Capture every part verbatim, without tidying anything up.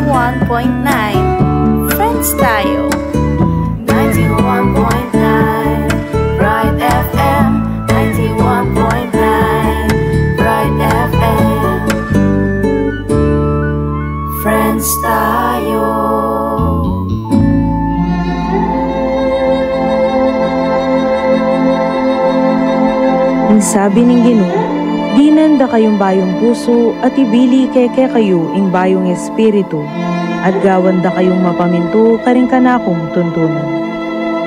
One point nine. Friends tayo. Ninety-one point nine. Bright F M. Ninety-one point nine. Bright F M. Friends tayo. Ing sabi ning Ginu, dinan da kayung bayung pusu at ibili ke kekayu ing bayung espiritu, at gawan da kayung mapamintu karing kanakung tuntunan.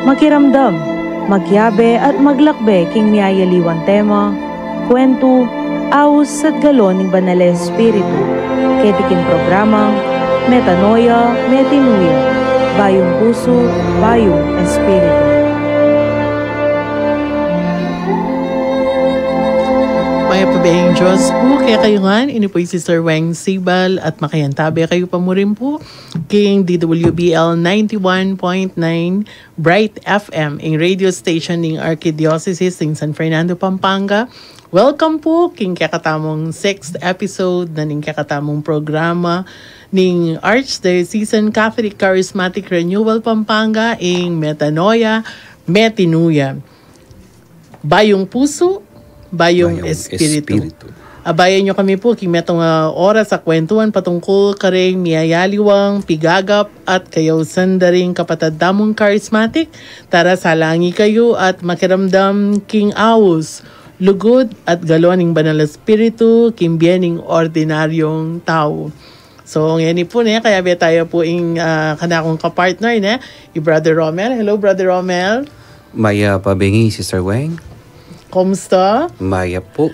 Makiramdam, makiabe at maglakbe king miyayaliwang tema, kuwentu, aus at galon ning Banal a Espiritu, keti king programang Metanoia, Metanoia, Bayung Pusu, Bayung Espiritu. Mayap a beng Diyos pu kekayu ngan, ini pu i Sister Weng Sibal at makayantabe kayu pa mu rin pu king D W B L ninety-one point nine Bright F M, ing radio station ning Archdiocese ning San Fernando, Pampanga. Welcome pu king kekatamung sixth episode na ning kekatamung programa ning Archdiocesan Catholic Charismatic Renewal Pampanga, ing Metanoia, Metanoia. Bayung pusu, bayung Bayung espiritu. Espiritu. Abayan yu kami pu king metung a oras a kwentuan patungkul karing miyayaliwang pigagap at kayausan da ring kapatad tamung charismatic. Tara, salangi kayu at makiramdam king aus, lugud at galon ning Banal a Espiritu king bie ning ordinaryung tau. So, ngeni pu, ne, kayabe taya pu ing, ah, kanakung kapartner, ne, i Brother Romel. Hello, Brother Romel. Mayap a bengi, Sister Weng. Kumusta? Mayap pu.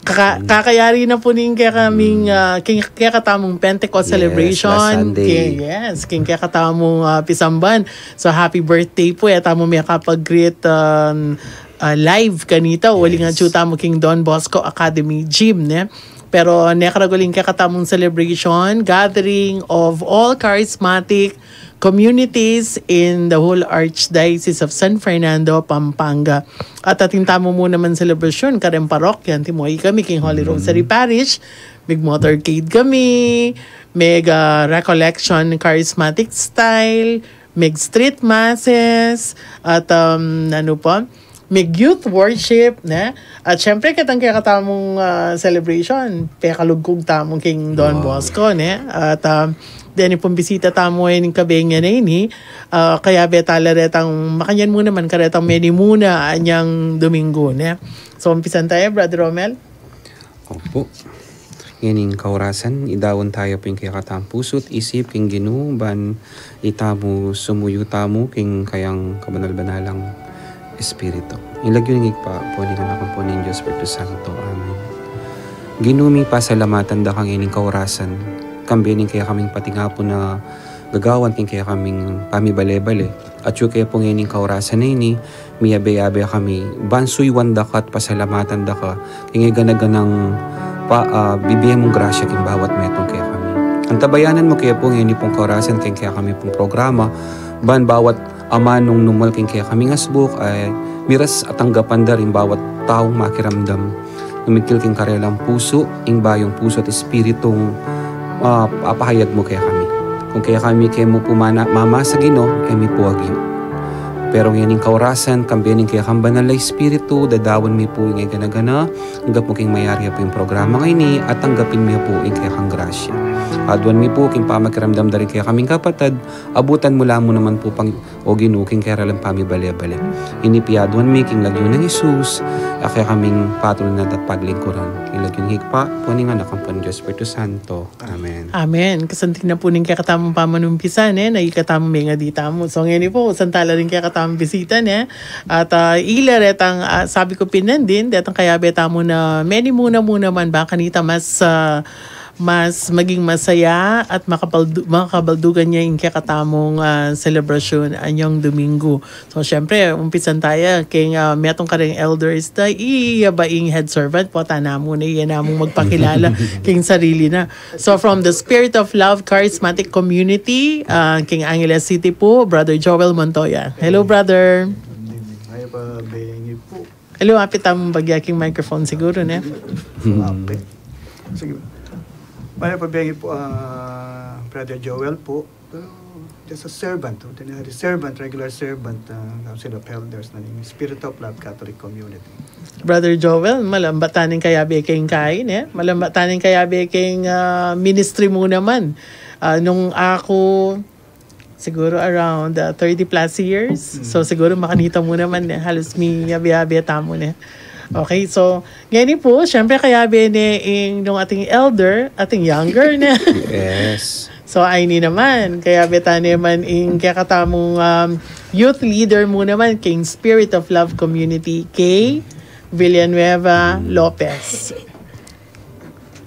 Kaka-, kakayari na pu ning kekaming, ah, ke-, kekatamung Pentecost celebration. Last Sunday. Ke-, yes, king kekatamung, ah, pisamban. So, happy birthday pu. E tamu makapag-greet, um, ah, live kanita. Uling atyu tamu king Don Bosco Academy Gym, ne? Pero nekaragul ing kekatamung celebration, gathering of all charismatic communities in the whole Archdiocese of San Fernando, Pampanga. At atin tamu mu naman selebrasyun kareng parokya, anti mo kami king Holy Rosary Parish, mig motorcade kami, mig, ah, recollection charismatic style, mig street masses, at, um, ano pa, mig youth worship, ne? At syempre, ketang kekatamung, ah, celebration, pekalugkug tamu king Don Bosco, ne? At, ah, deni pung bisita tamu ing kabengi a ini, ah, kayabe tala retang makanyan mu naman karetang menimuna anyang Domingo, ne? So, umpisan taya, Brother Romel? Opu. Ngening kaurasan, idaun taya pu ing kekatamung pusu at isip king Ginu, ban itamu sumuyu tamu king kayang kabanal-banalang Espiritu. Ing lagyu ning Ibpa, ampo ning Anak, ampo ning Dios Espiritu Santo. Amen. Ginu mi, pasalamatan da ka ngening kaurasan, kambe ning kekaming patingapu na gagawan king kekaming pamibale-bale. Atyu ke pu ngening kaurasan a ini, miyabe-yabe kami, ban suyuan da ka at pasalamatan da ka, king gana-ganang pa, ah, bibie mung grasya king bawat metung kekami. Antabayanan mu ke pu ngeni pung kaurasan king kekami pung programa, ban bawat amanung numal king kekaming asbuk, ay miras at tanggapan da ring bawat taung makiramdam numikil king karelang pusu, ing bayung pusu at espiritung, ah, apahayag mu kekami. Kung kekami ke mu pu mana-, mamasa, Ginu, e mi pu agyu. Pero ngening kaurasan, kambe ning kekang banal a Espiritu, dadaun mi pu ing gana-gana, anggap mu king mayari pu ing programa ngeni, at tanggapin mi pu ing kekang grasya. Aduan mi pu king pamakiramdam da ring kekaming kapatad, abutan mu la mu naman pu pang O Ginu, king kekami pamibale-bale. Ini pu ing aduan mi king lagyu nang Jesus, a kekaming patulunan at paglingkuran. King lagyu ning Ibpa, ampo ning Anak, ampo ning Dios Espiritu Santo. Amen. Amen. Kasanting na pu ning kekatamung pamanumpisan, e, na ikatamu mengadi tamu. So, ngeni pu, santala ring kekatamung bisita, ne? At, ah, ila retang, ah, sabi ku pin nandin, detang kayabe tamu na menimuna mu naman ba kanita mas, ah, mas maging masaya at makabaldu-, makabaldugan ya ing kekatamung, ah, selebrasyun anyang Domingo. So, syempre, umpisan taya king, ah, metung karing elders da, iya ba ing head servant pu, tana mu na, iya na mung magpakilala king sarili na. So, from the Spirit of Love Charismatic Community, ah, king Angeles City pu, Brother Joel Montoya. Hello, brother. Ay pa, bengi pu. Hello, apit tamung bagya king microphone siguru, ne? Okay. Sige. Maya pa bengi po, ah, Brother Joel po. Pero just a servant, ordinary servant, regular servant, ah, Council of Elders na ning Spirit of Love Catholic Community. Brother Joel, malamba taning kayabe keng kain, eh. Malamba taning kayabe keng, ah, ministry mu naman. Ah, nung aku, siguro around, ah, thirty plus years. So, siguro makanita mu naman, eh. Halos miyabe-yabe tamu, eh. Okay, so, ngeni po, syempre, kayabe ne ing nung ating elder, ating younger ne. Yes. So, ayni naman, kayabe ta naman ing kekatamung, um, youth leader mu naman, king Spirit of Love Community, kay Villanueva Lopez.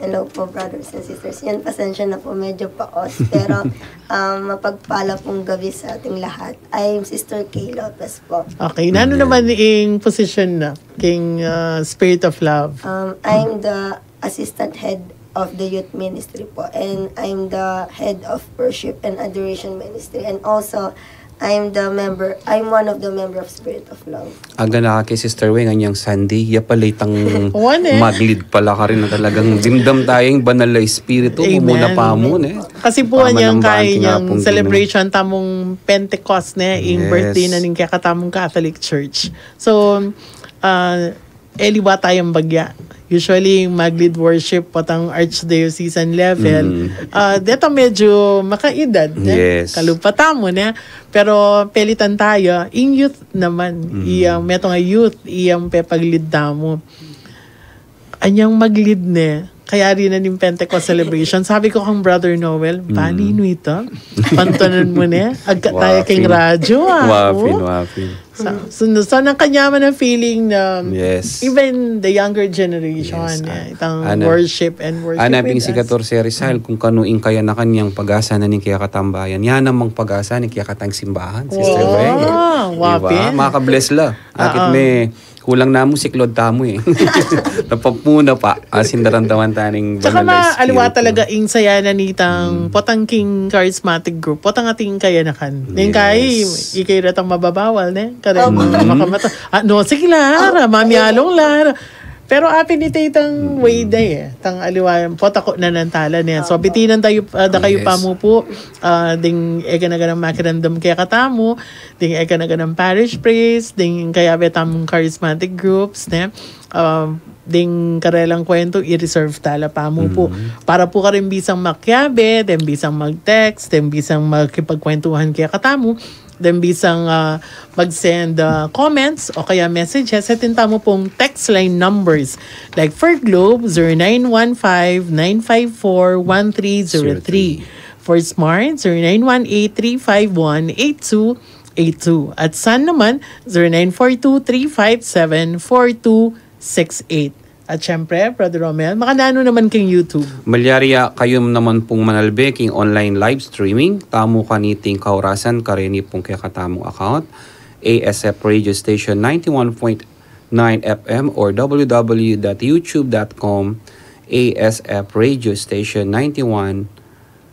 Hello po, brothers and sisters. Yan, pasensya na po, medyo paos. Pero, um, mapagpala pong gabi sa ating lahat. I'm Sister Kay Lopez po. Okay, nanu naman ing position na king, uh, Spirit of Love? Um, I'm the assistant head of the youth ministry po. And I'm the head of worship and adoration ministry. And also, I'm the member, I'm one of the member of Spirit of Love. Aga na kay Sister Weng, anyang Sunday, ya pala itang Wan, eh. Mag-lead pala ka rin na talagang dimdam tayang banal na espiritu, Amen. Mumuna pa mu, eh. Kasi po, anyang Pamanambahan kay ki nga niyang pong celebration tamung Pentecost ne, ing Yes. Birthday na ning kekatamung Catholic Church. So, ah, e liwa tayang bagya. Usually, mag-lead worship potang archdiocesan level. Ah, deta medyo makaedad, ne? Yes. Kalupa tamu, ne? Pero pelitan taya, ing youth naman. Iyang, metung a youth, iyang pepag-lead tamu. Anyang mag-lead ne, kaya rin na ning Pentecost celebration. Sabi ko kang Brother Noel, "Bali nu ita? Pantanan mu ne? Agka taya king Wapin. Radyo, ah." Wapin, Oh. wapin. So, so, so, nang kanyaman ang feeling na Yes. even the younger generation, Yes, eh, ah. itang Ana. Worship and worship Ana, ping with si us. Katorse Rizal, kung kanu ing kaya na kanyang pag-asa na ning kaya katambayan. Yan namang pag-asa ning kaya katang simbahan, Sister Wow, Weng. wapin. Diba? Makabless la. Akit Oo. me, kulang na mu, siklod tamu, eh. Napapuna pa. Asin daramdaman taning Tsaka banal na ma-, aliwa espiritu. Talaga ing saya na nitang potang king charismatic group, potang ating kayanakan. Ning Yes. kay, ikay ratang mababawal, ne? Karen, makamata. Ah, no, sige, Lara, mamialong, Lara. Pero apin ita itang way day, eh. Tang aliwa, potako na nang tala, ne? So, bitinan tayu, ah, da kayu Yes. pa mu pu, ah, ding e gana-ganang makiramdam kekatamu, ding e gana-ganang parish priest, ding kayabe tamung charismatic groups, ne? Ah, ding karelang kwentu, i-reserve tala pa mu pu. Para pu karing bisang makiabe, ding bisang mag-text, ding bisang makipagkwentuhan kekatamu, ding bisang, ah, mag-send, ah, comments o kaya messages, atin tamu pung text line numbers. Like for Globe, zero nine one five, nine five four, one three zero three. For Smart, zero nine one eight, three five one, eight two eight two. At Sun naman, zero nine four two, three five seven, four two six eight. At syempre, Brother Romel, makananu naman king YouTube? Malyari ya kayu naman pung manalbe king online live streaming, tamu kaniting kaurasan kareni pung kekatamung account, A S F Radio Station ninety-one point nine F M or W W W dot youtube dot com, A S F Radio Station ninety-one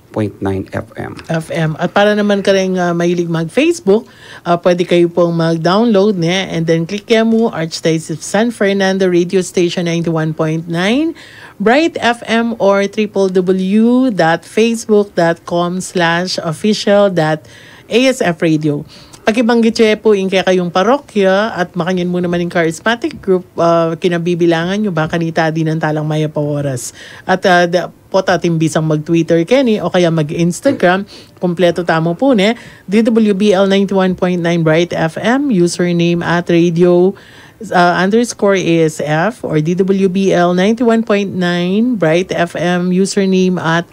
point nine F M. F M. At para naman kareng, ah, mahilig mag-Facebook, ah, pwede kayu pung mag-download, ne? And then click ya mu, Archdiocese of San Fernando Radio Station ninety-one point nine, Bright F M or triple W dot facebook dot com slash official dot A S F Radio. Pakibanggit ye pu ing kekayung parokya at makanyan mu naman ing charismatic group, ah, kinabibilangan yu, baka nita dinan talang mayap a oras. At, ah, da-, pota atin bisang mag-Twitter keni o kaya mag-Instagram. Kompleto tamu pu, ne? D W B L ninety-one point nine Bright F M, username at radio, uh, underscore A S F, or D W B L ninety-one point nine Bright F M, username at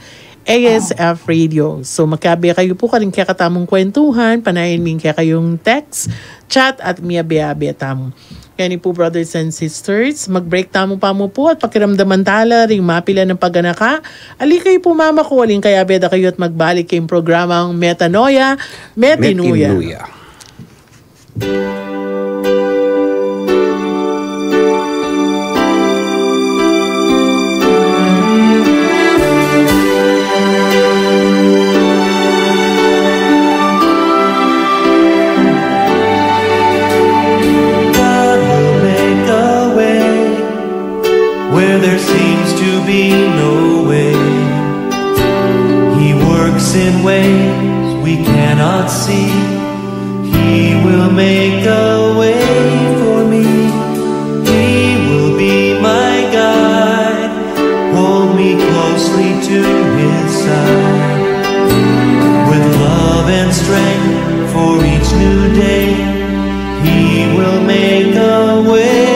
A S F Radio. So, makiabe kayu pu karing kekatamung kwentuhan, panayan mi ing kekayung text, chat, at miyabe-abe tamu. Keni pu, brothers and sisters, mag-break tamu pa mu pu at pakiramdaman tala ring mapilan a paganaka. Ali kayu pu mamaku, aling kayabe da kayu at magbalik king programang Metanoia, Metinuya. Metinuya. God will make a way where there seems to be no way. Ways we cannot see. He will make a way for me. He will be my guide. Hold me closely to his side. With love and strength for each new day, he will make a way.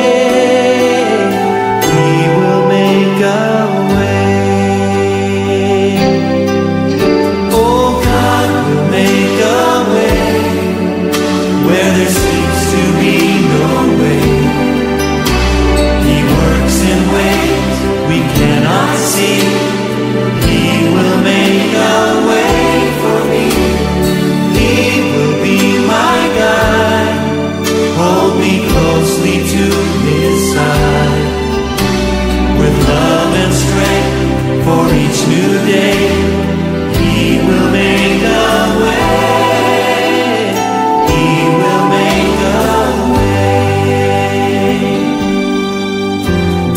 He will make a way. Oh, God will make a way where there seems to be no way. He works in ways we cannot see. He will make a way for me. He will be my guide. Hold me closely to his side. With love and strength for each new day, he will make a way. He will make a way.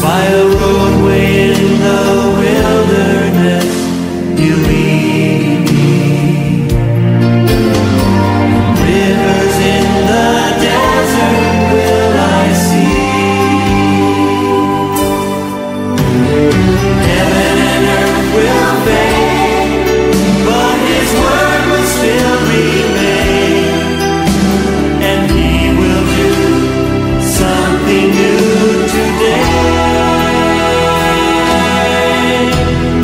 By a roadway in the wilderness, you lead me. Rivers in the desert will I see. Heaven and earth will fade, but his word will still remain. And he will do something new today.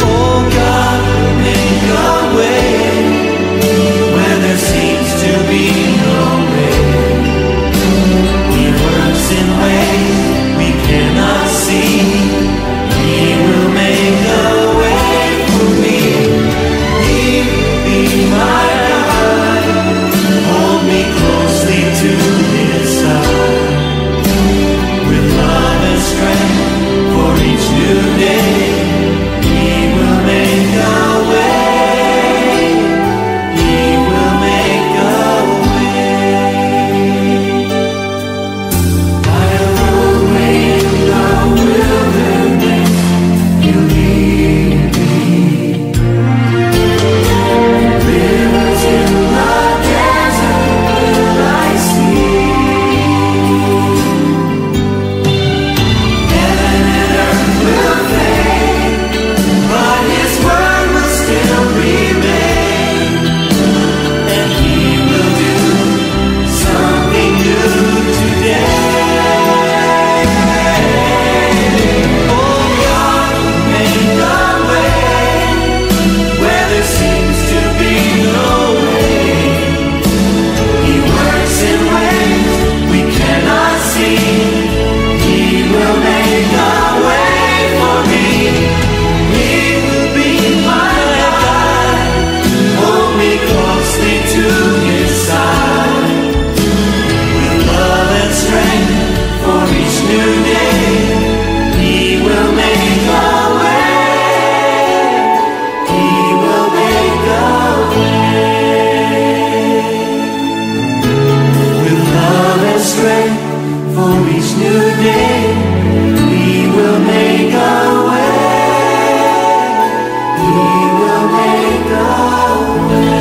Oh, God will make a way where there seems to be no way. He works in ways we cannot see. He will make a way for me. He will be my guide. Hold me closely to his side. With love and strength for each new day, he will make a way. He will make a way. By a roadway in the wilderness, you lead me. Rivers in the desert will I see. Heaven and earth will fade, but his word will still remain. And he will do something new today. Oh, God will make a way where there seems to be no way. He works in ways we cannot see. He will make a way for me. He will be my guide. Hold me closely to his side. With love and strength for each new day, he will make a way. He will make a way. With love and strength for each new day, he will make a way. He will make a way.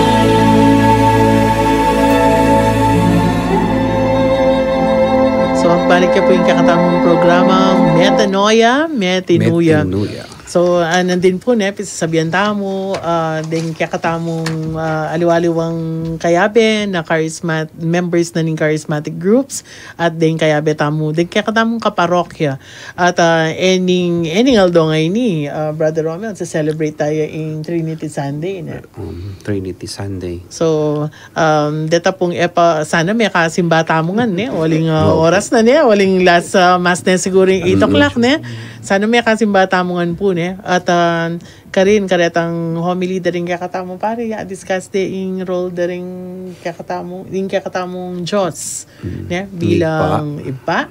So, balik ya pu ing kekatamung programa, Metanoia, Metinuya. Metinuya. So, ah, nandin pu, ne, pisasabian tamu, ah, deng kekatamung, ah, aliwa-aliwang kayabe na charismat-, members na ning charismatic groups, at deng kayabe tamu, deng kekatamung kaparokya. At, ah, ening, ening aldo ngeni, ah, Brother Romel, sa-celebrate tamu ing Trinity Sunday, ne? Um, Trinity Sunday. So, um, deta pung e pa, sana mekasimba tamu ngan, ne? Uling, ah, oras na, ne? Uling last, ah, mass ne siguru ing eight o'clock, ne? Sana mekasimba tamu ngan pu, ne? At, ah, karin, karetang homily da ring kekatamung pari, ya-discuss de ing role da ring kekatamung, ing kekatamung Dios, ne? Bilang Ibpa.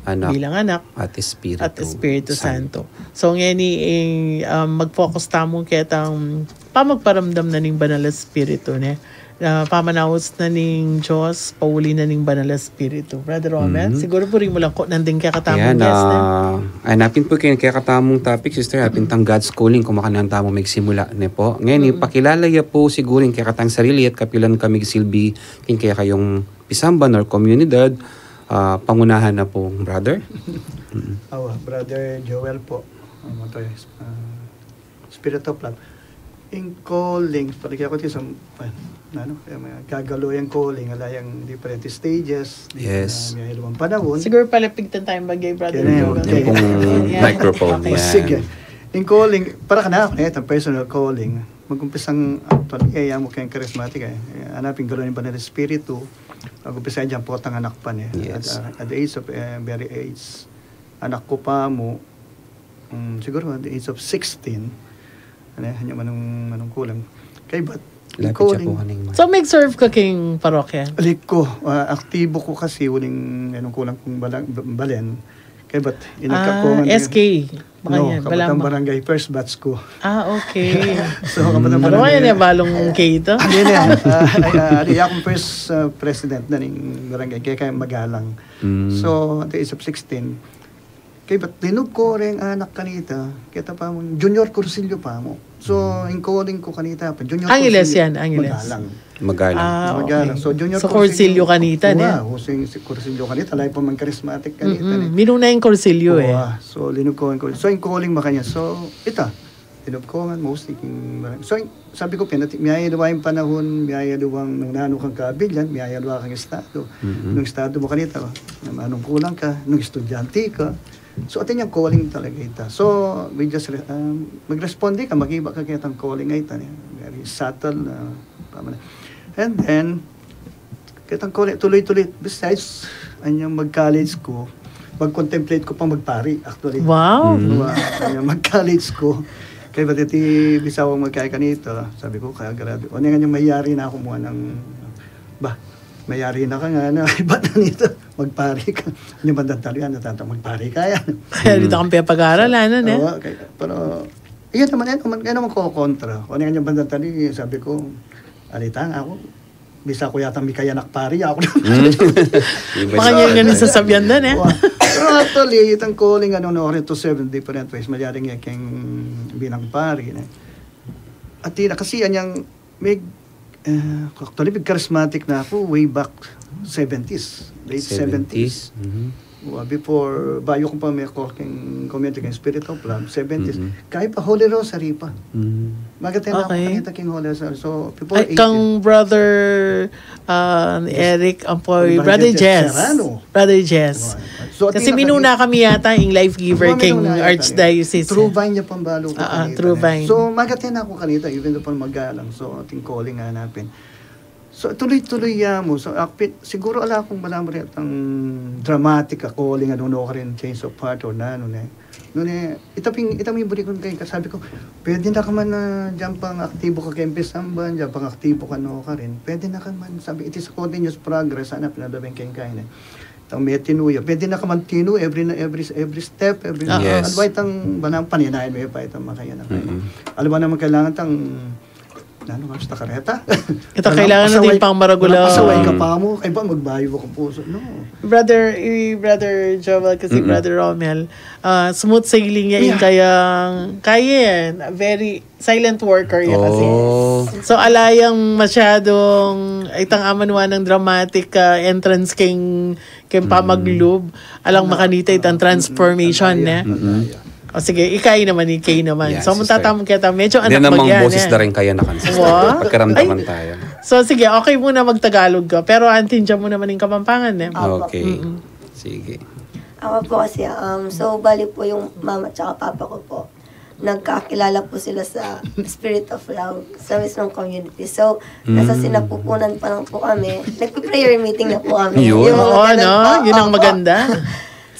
Anak, bilang Anak, at Espiritu at Espiritu Santo. Santo. So, ngeni, eh, um, mag-focus tamu ketang pamagparamdam na ning Banal a Espiritu, ne? Ah, pamanaus na ning Dios, pauli na ning Banal a Espiritu. Brother Romel, mhm, siguru buri mu lang ku-, nandin kekatamung guest, ne? Ah, ay, napin pu keng kekatamung topic, sister, napin tang God's Calling, kung makananu tamu magsimula, ne pu? Ngeni, mm, pakilala ya pu siguru ing kekatang sarili at kapilan ka migsilbi king kekayung pisamban or komunidad, ah, pangunahan na pu, brother. Mm. Awa, Brother Joel pu. Ang motto is, ah, Spirit of Love. Ing calling, pati kaya ku ti sa, eh, ano, kaya may gagalo yang calling, ala yang different stages, di, yes, na may ilang panahon. Siguro palapigtan tayo bagay, Brother Joel. Kaya na yun, okay. Yung pong microphone, yan. Sige. Ing calling, para ka na, eh, itang personal calling. Mag-umpisang, actually, eh, yan mo kayong charismatic, eh. Eh, hanapin galo ng Banal Espiritu, mag-umpisa dyan, potang anak pa niya. Yes. At, uh, at the age of, eh, very age, anak ku pa mu, mm, siguro at the age of sixteen, ano, hanya manung, manung kulang. Kay bat, lapit siya calling. Pu kaning mic. So, mag-serve ka king parokya? Alik ku, ah, aktibo ku kasi uling, anong kulang kung bala-, balen. Kay bat, inikak ku nga S K. Baka no, yan, Kabatan Balambang. Barangay, first batch ku. Ah, okay. So, Kabatan Barangay. Ano kaya niya balong K ito? Hindi niya. Ah, ay, ah, ari akong first, ah, president na ning barangay, kaya, kaya magalang. Mm. So, at the age of sixteen, kay bat, linub ku ring anak kanita, kita pa mo, Junior Cursillo pa mo. So, mm, in calling ku kanita, pa Junior Angeles Cursillo, yan, Angeles. Magalang. Magalang. Ah, magalang. Okay. So, Junior Cursillo kanita, ne? Wow, si, si Cursillo kanita, lahi pa mang charismatic kanita, mm-mm, ne? Minuna yung Cursillo, eh. Wow. So, linub ku, so, in calling makanya. So, ita, linub ku nga, mostly, king, so, sabi ku, pinati-, miyayaliwa yung panahon, miyayaliwa nung nanu kang kabilyan, miyayaliwa kang estado. Mm-mm. Nung estado mu kanita, anong kulang ka, nung estudyante ka. So, atin yung calling talaga ita. So, we just, re-, um, mag-responde ka, mag-iba ka kitang calling ay ita, ne? Very subtle na pamana-. And then, kitang calling, tuloy-tuloy. Besides, anyang mag-college ku, mag-contemplate ku pang magpari, actually. Wow. Mm. Diba? Anyang mag-college ku, kay bat iti bisawang magkaya kanita, sabi ku, kaya grabe. O, anyang mayari na ku mu nang, ba, mayari na ka nga, na, ibat na nita, magpari ka. Anyang bandang tali, ano, tata, magpari ka yan. Kaya dito kang pepag-aral, ano, ne? Oo, kay, pero, iyan naman, yan naman, yan naman ko kontra. O, anyang bandang tali, sabi ku, alita nga ku, bisa ku yata mikayanak pari, aku. Mm. Makanya nga ning sasabian da, ne? Wa-, pero actually, itang calling, ano, no, rin to seven different ways. Malyari nga keng bilang pari, ne? At ina, kasi anyang, may, eh, actually, may charismatic na aku way back seventies, late seventies. Seventies? Mhm. Wa, before, bayu ku pa meko king community, king Spirit of Love, seventies. Mm-mm. Kaya pa Holy Rosary pa. Mm. Magate na aku kanita king Holy Rosary. So, before eighties. Ay, kang Brother, ah, Eric, ampo, Brother Jess. Serrano. Brother Jess. Wa. So, kasi minuna kami yata ing life giver king Archdiocese, eh. True Vine ya pang balu ku kanita, eh. True Vine. So, magate na aku kanita, even though pa magalang. So, ating calling nga hanapin. So, tuloy-tuloy ya mu. So, akpit, siguro ala kung malaman rin itang dramatic a calling, ano, no, ka rin, change of heart or nanu, ne. Nune, ita pin, ita pin buri kung kaya, sabi ku, pwede na ka man na, dyan pang aktibo ka keng pisamban, dyan pang aktibo ka, no, ka rin. Pwede na ka man, sabi, it is a continuous progress, sana pinalabing keng kain, eh. Itang metinu ya. Pwede na ka man tinu, every, every, every step, every, ano ba itang banang paninayan me pa itang makaya na kayo. Mm-mm. Alam mo naman kailangan tang Nanu, mas takareta. Ita kailangan na din pang maragula. Pasaway ka pa mu, ay ba, magbayu ka puso, no? Brother, i-, Brother Joel kasi Brother Romel, ah, smooth sailing ya, ing kayang, kaya yan, very silent worker ya kasi. Oh. So, ala yang masyadong, itang amanwa ng dramatic, ah, entrance king Keng pamaglub, alang makanita itang transformation, ne? O sige, ikayi naman, ikayi naman. So, munta tamu keta, medyo anak namang boses da rin kaya na kan, sister. Wa? Pakiramdaman tayo. So, sige, okay muna mag-Tagalog ka. Pero antindian mu naman ing Kapampangan, ne? Opo. Okay. Sige. Ako po kasi, um, so, bali po yung mama tsaka papa ko po. Nagkakilala po sila sa Spirit of Love, sa mismong community. So, nasa sinapupunan pa lang po kami. Nagpe-prayer meeting na po kami. Yun. Oo, no? Yun ang maganda.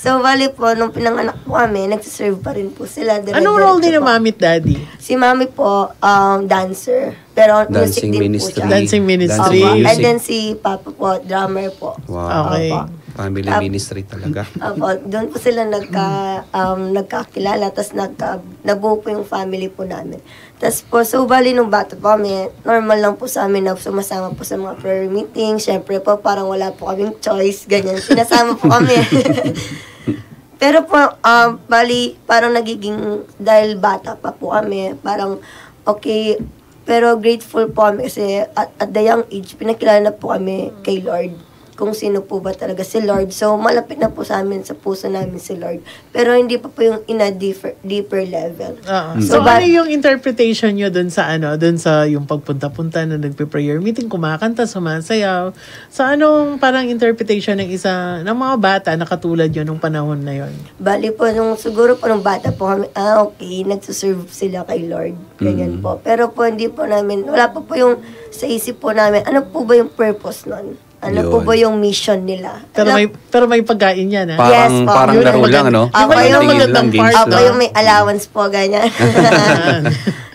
So, bali po, nung pinanganak po kami, nagsiserve pa rin po sila. Anong role ni Mami at Daddy? Si Mami po, um, dancer. Pero music din po siya. Dancing ministry. Opo. And then si Papa po, drummer po. Wow. Okay. Opo. Family Tap- ministry talaga. Opo, doon po sila nagka, um, nagkakilala, tas nagka, nabuo po yung family po namin. Tas po, so, bali nung bata po kami, normal lang po sa amin na sumasama po sa mga prayer meeting. Siyempre po, parang wala po kaming choice, ganyan. Sinasama po kami. Pero po, um, bali, parang nagiging, dahil bata pa po kami, parang, okay, pero grateful po kami kasi at, at the young age, pinakilala na po kami kay Lord. Kung sino po ba talaga si Lord. So, malapit na po sa amin, sa puso namin si Lord. Pero hindi pa po yung in a deeper, deeper level. Oo. So, So, ba- ano yung interpretation nyo dun sa, ano, dun sa yung pagpunta-punta na nagpe-prayer meeting, kumakanta, sumasayaw? So, anong parang interpretation ng isa, ng mga bata na katulad nyo nung panahon na yon? Bali po, nung siguro po nung bata po kami, ah, okay, nagsuserve sila kay Lord. Ganyan po. Pero po, hindi po namin, wala po po yung sa isip po namin, ano po ba yung purpose nun? Ano po Yun. ba yung mission nila? Pero Alam- may, pero may pagkain yan, ha? Parang, Yes, po. parang Yun ang laro lang, maganda. no? Ako Parang yung tingin magandang lang, games part, Ako lang. yung may allowance po, ganyan.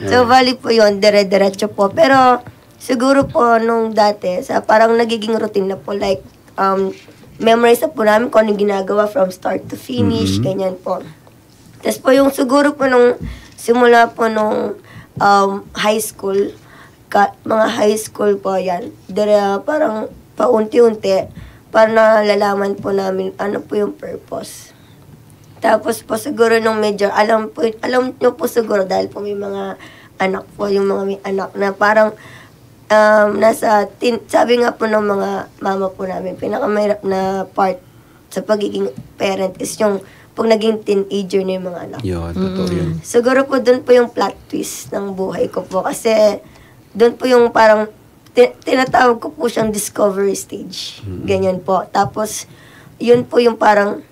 so, bali po yun, dire-diretso po. Pero, siguro po, nung dati, sa parang nagiging routine na po, like, um, memorize na po namin kung anong ginagawa from start to finish, Mhm. ganyan po. Tapos po yung siguro po nung simula po nung um, high school, ka, mga high school po yan, dire, parang paunti-unti, para nalalaman po namin ano po yung purpose. Tapos po siguro nung medyo, alam po, alam nyo po siguro dahil po may mga anak po, yung mga may anak na parang um, nasa, tin, sabi nga po ng mga mama po namin, pinakamahirap na part sa pagiging parent is yung pag naging teenager na yung mga anak. Yun, totoo yun. Siguro po doon po yung plot twist ng buhay ko po kasi doon po yung parang ti- tinatawag ko po siyang discovery stage. Ganyan po. Tapos yun po yung parang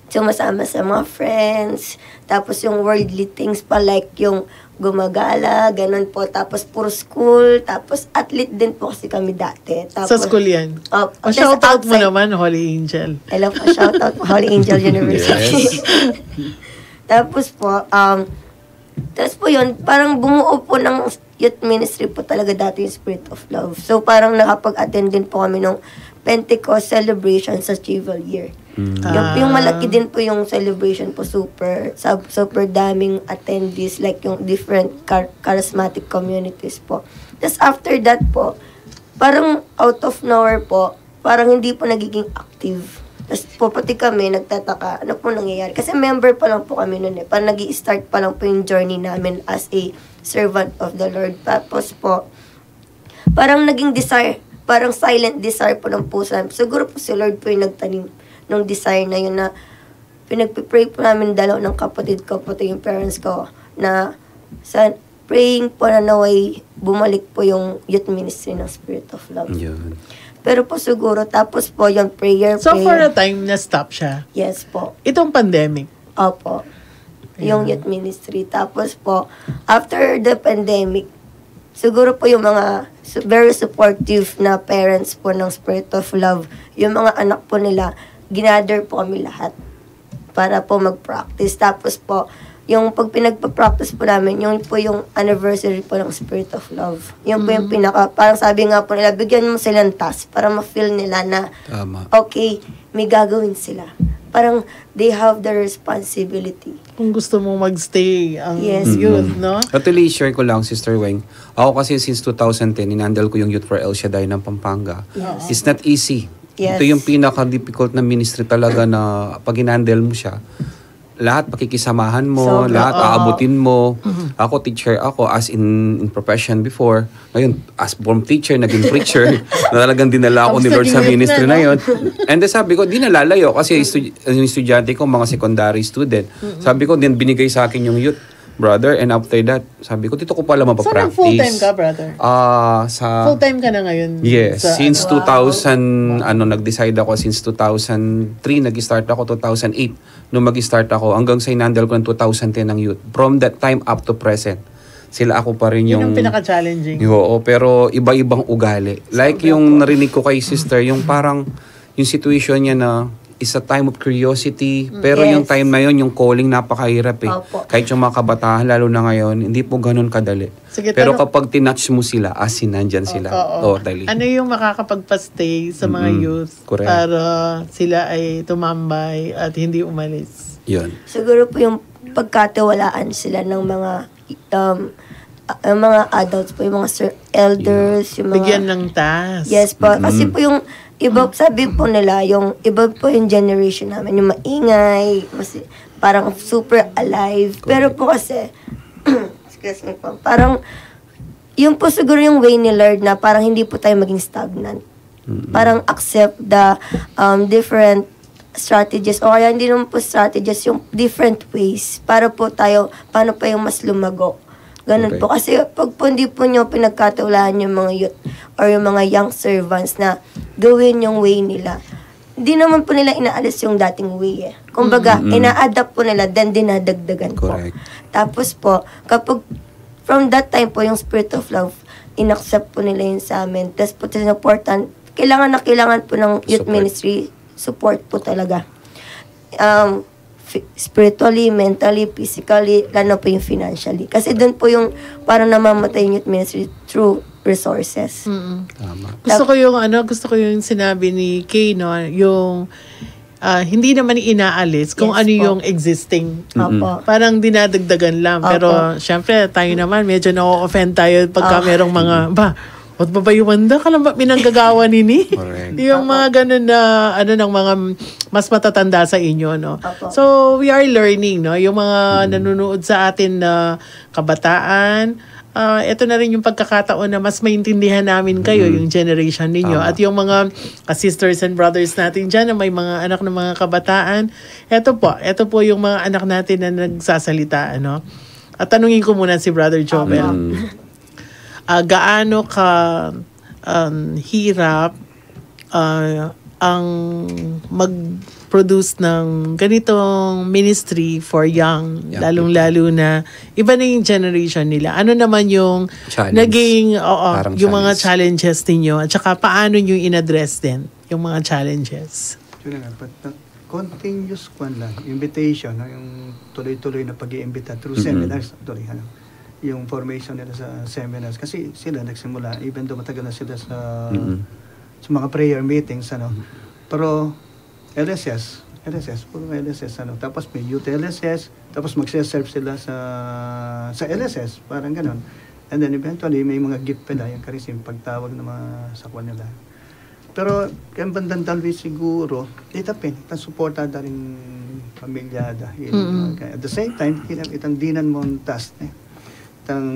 sumasama sa mga friends, tapos yung worldly things pa like yung gumagala, ganun po. Tapos puro school, tapos athlete din po kasi kami dati. Tapos, Sa school yan. Oh, O, shoutout mo naman, Holy Angel. Hello po, shoutout po, Holy Angel University. Yes. Tapos po, um, tapos po yun, parang bumuo po ng youth ministry po talaga dati yung Spirit of Love. So parang nakapag-attend din po kami nung Pentecost celebration sa Chevalier. Yung, yung malaki din po yung celebration po, super, sub, super daming attendees, like yung different char- charismatic communities po. Tapos after that po, parang out of nowhere po, parang hindi po nagiging active. Tapos po pati kami nagtataka, ano po nangyayari? Kasi member pa lang po kami noon eh. Parang nag start pa lang po yung journey namin as a servant of the Lord. Tapos po, parang naging desire, parang silent desire po ng puso namin. Siguro po si Lord po yung nagtanim ng desire na yun na pinagpipray po namin dalaw ng kapatid ko, pati yung parents ko, na sa praying po na naway bumalik po yung youth ministry ng Spirit of Love. Yun. Pero po siguro, tapos po yung prayer, So, prayer. for a time, na-stop siya. Yes po. Itong pandemic. Opo. Yung youth ministry. Tapos po, after the pandemic, siguro po yung mga su- very supportive na parents po ng Spirit of Love, yung mga anak po nila, ginather po kami lahat para po mag-practice. Tapos po, yung pag pinagpa-practice po namin, yun po yung anniversary po ng Spirit of Love. Yun po yung pinaka, parang sabi nga po nila, bigyan mo silang task para ma-feel nila na, Tama. okay, may gagawin sila. Parang they have the responsibility. Kung gusto mo magstay ang Yes. youth, no? Actually, share ko lang, Sister Weng. Ako kasi since two thousand ten, inandal ko yung Youth for El Shaddai ng Pampanga. Yes. It's not easy. Yes. Ito yung pinaka-difficult na ministry talaga na pag inandal mo siya, lahat pakikisamahan mo, Sobra. lahat Oo. aabutin mo. Ako, teacher ako, as in, in profession before. Ngayon, as from teacher, naging preacher, na talagang dinala ako Tapos ni Lord sa naging youth ministry na, na, no? yun. And then sabi ko, di nalalayo kasi estu- yung estudyante ko, mga secondary student. Sabi ko, din binigay sa akin yung youth, brother. And after that, sabi ko, dito ko pala So, mapapractice. nag-full-time ka, brother? Ah, sa... Full-time ka na ngayon? Yes, Sa, since ano? two thousand, ano, nag-decide ako since two thousand three, nag-start ako two thousand eight. Nung mag-start ako, hanggang sa inandal ko ng two thousand ten ang youth. From that time up to present, sila ako pa rin Yun yung... ang pinaka-challenging. Oo, pero iba-ibang ugali. Like yung narinig ko kay sister, yung parang, yung situation niya na it's a time of curiosity. Pero yung time na yun, yung calling, napakahirap eh. Kahit yung mga kabataan, lalo na ngayon, hindi po ganun kadali. Pero kapag tinouch mo sila, as in, nandyan sila. Totally. Ano yung makakapagpastay sa mga youth para sila ay tumambay at hindi umalis? Yun. Siguro po yung pagkatiwalaan sila ng mga um, uh, yung mga adults po, yung mga sir, elders, yung mga... Bigyan ng task. Yes po. Kasi po yung iba, sabi po nila, yung iba po yung generation namin, yung maingay, mas, parang super alive. Pero po kasi, excuse me po, parang, yung po siguro yung way ni Lord na parang hindi po tayo maging stagnant. Parang accept the um, different strategies o kaya hindi naman po strategies, yung different ways para po tayo, paano pa yung mas lumago. Ganun po. Kasi pag po hindi po nyo pinagkatiwalaan yung mga youth or yung mga young servants na gawin yung way nila, hindi naman po nila inaalis yung dating way eh. Kumbaga, ina-adapt po nila, then dinadagdagan po. Tapos po, kapag from that time po, yung spirit of love, inaccept po nila yun sa amin. Tapos po, sinuportan, kailangan na kailangan po ng youth ministry, support po talaga. Um, fi- spiritually, mentally, physically, lalo po yung financially. Kasi doon po yung parang namamatay yung youth ministry through resources. Tama. Gusto ko yung ano, gusto ko yung sinabi ni Kay, no, yung ah, hindi naman inaalis kung Yes ano po. Yung existing. Opo. Parang dinadagdagan lang. Pero, syempre, tayo naman, medyo na-offend tayo pagka merong mga, ba, what ba ba yung wanda? Kalang ba minanggagawa nini? Correct. Yung mga ganun na, ano, ng mga mas matatanda sa inyo, no? Opo. So, we are learning, no? Yung mga nanonood sa atin na kabataan, ah, ito na rin yung pagkakataon na mas maintindihan namin kayo, yung generation ninyo. At yung mga ah, sisters and brothers natin dyan na may mga anak ng mga kabataan, eto po, eto po yung mga anak natin na nagsasalita, ano? At tanungin ko muna si Brother Jomel. Ah, gaano ka um, hirap ah, ang mag-produce ng ganitong ministry for young, Young lalong-lalo na iba na yung generation nila. Ano naman yung Challenge. Naging, oo, Parang yung mga challenge. Challenges ninyo at saka paano nyo in-address din yung mga challenges? Yun na nga, but uh, continuous kwan lang, invitation, no? Yung tuloy-tuloy na pag-iimbita through seminars, actually, ano? Yung formation nila sa seminars. Kasi sila nagsimula, even though matagal na sila sa, sa mga prayer meetings, ano? Pero L S S, L S S, puro L S S, ano? Tapos may youth L S S, tapos magse-serve sila sa sa L S S, parang ganon. And then eventually, may mga gift pala, yung charisma, pagtawag ng mga sakwa nila. Pero kaya bandang dalwi siguro, itapin, itang suporta da rin pamilyada. At the same time, itang dinan mo ang task, eh. Itang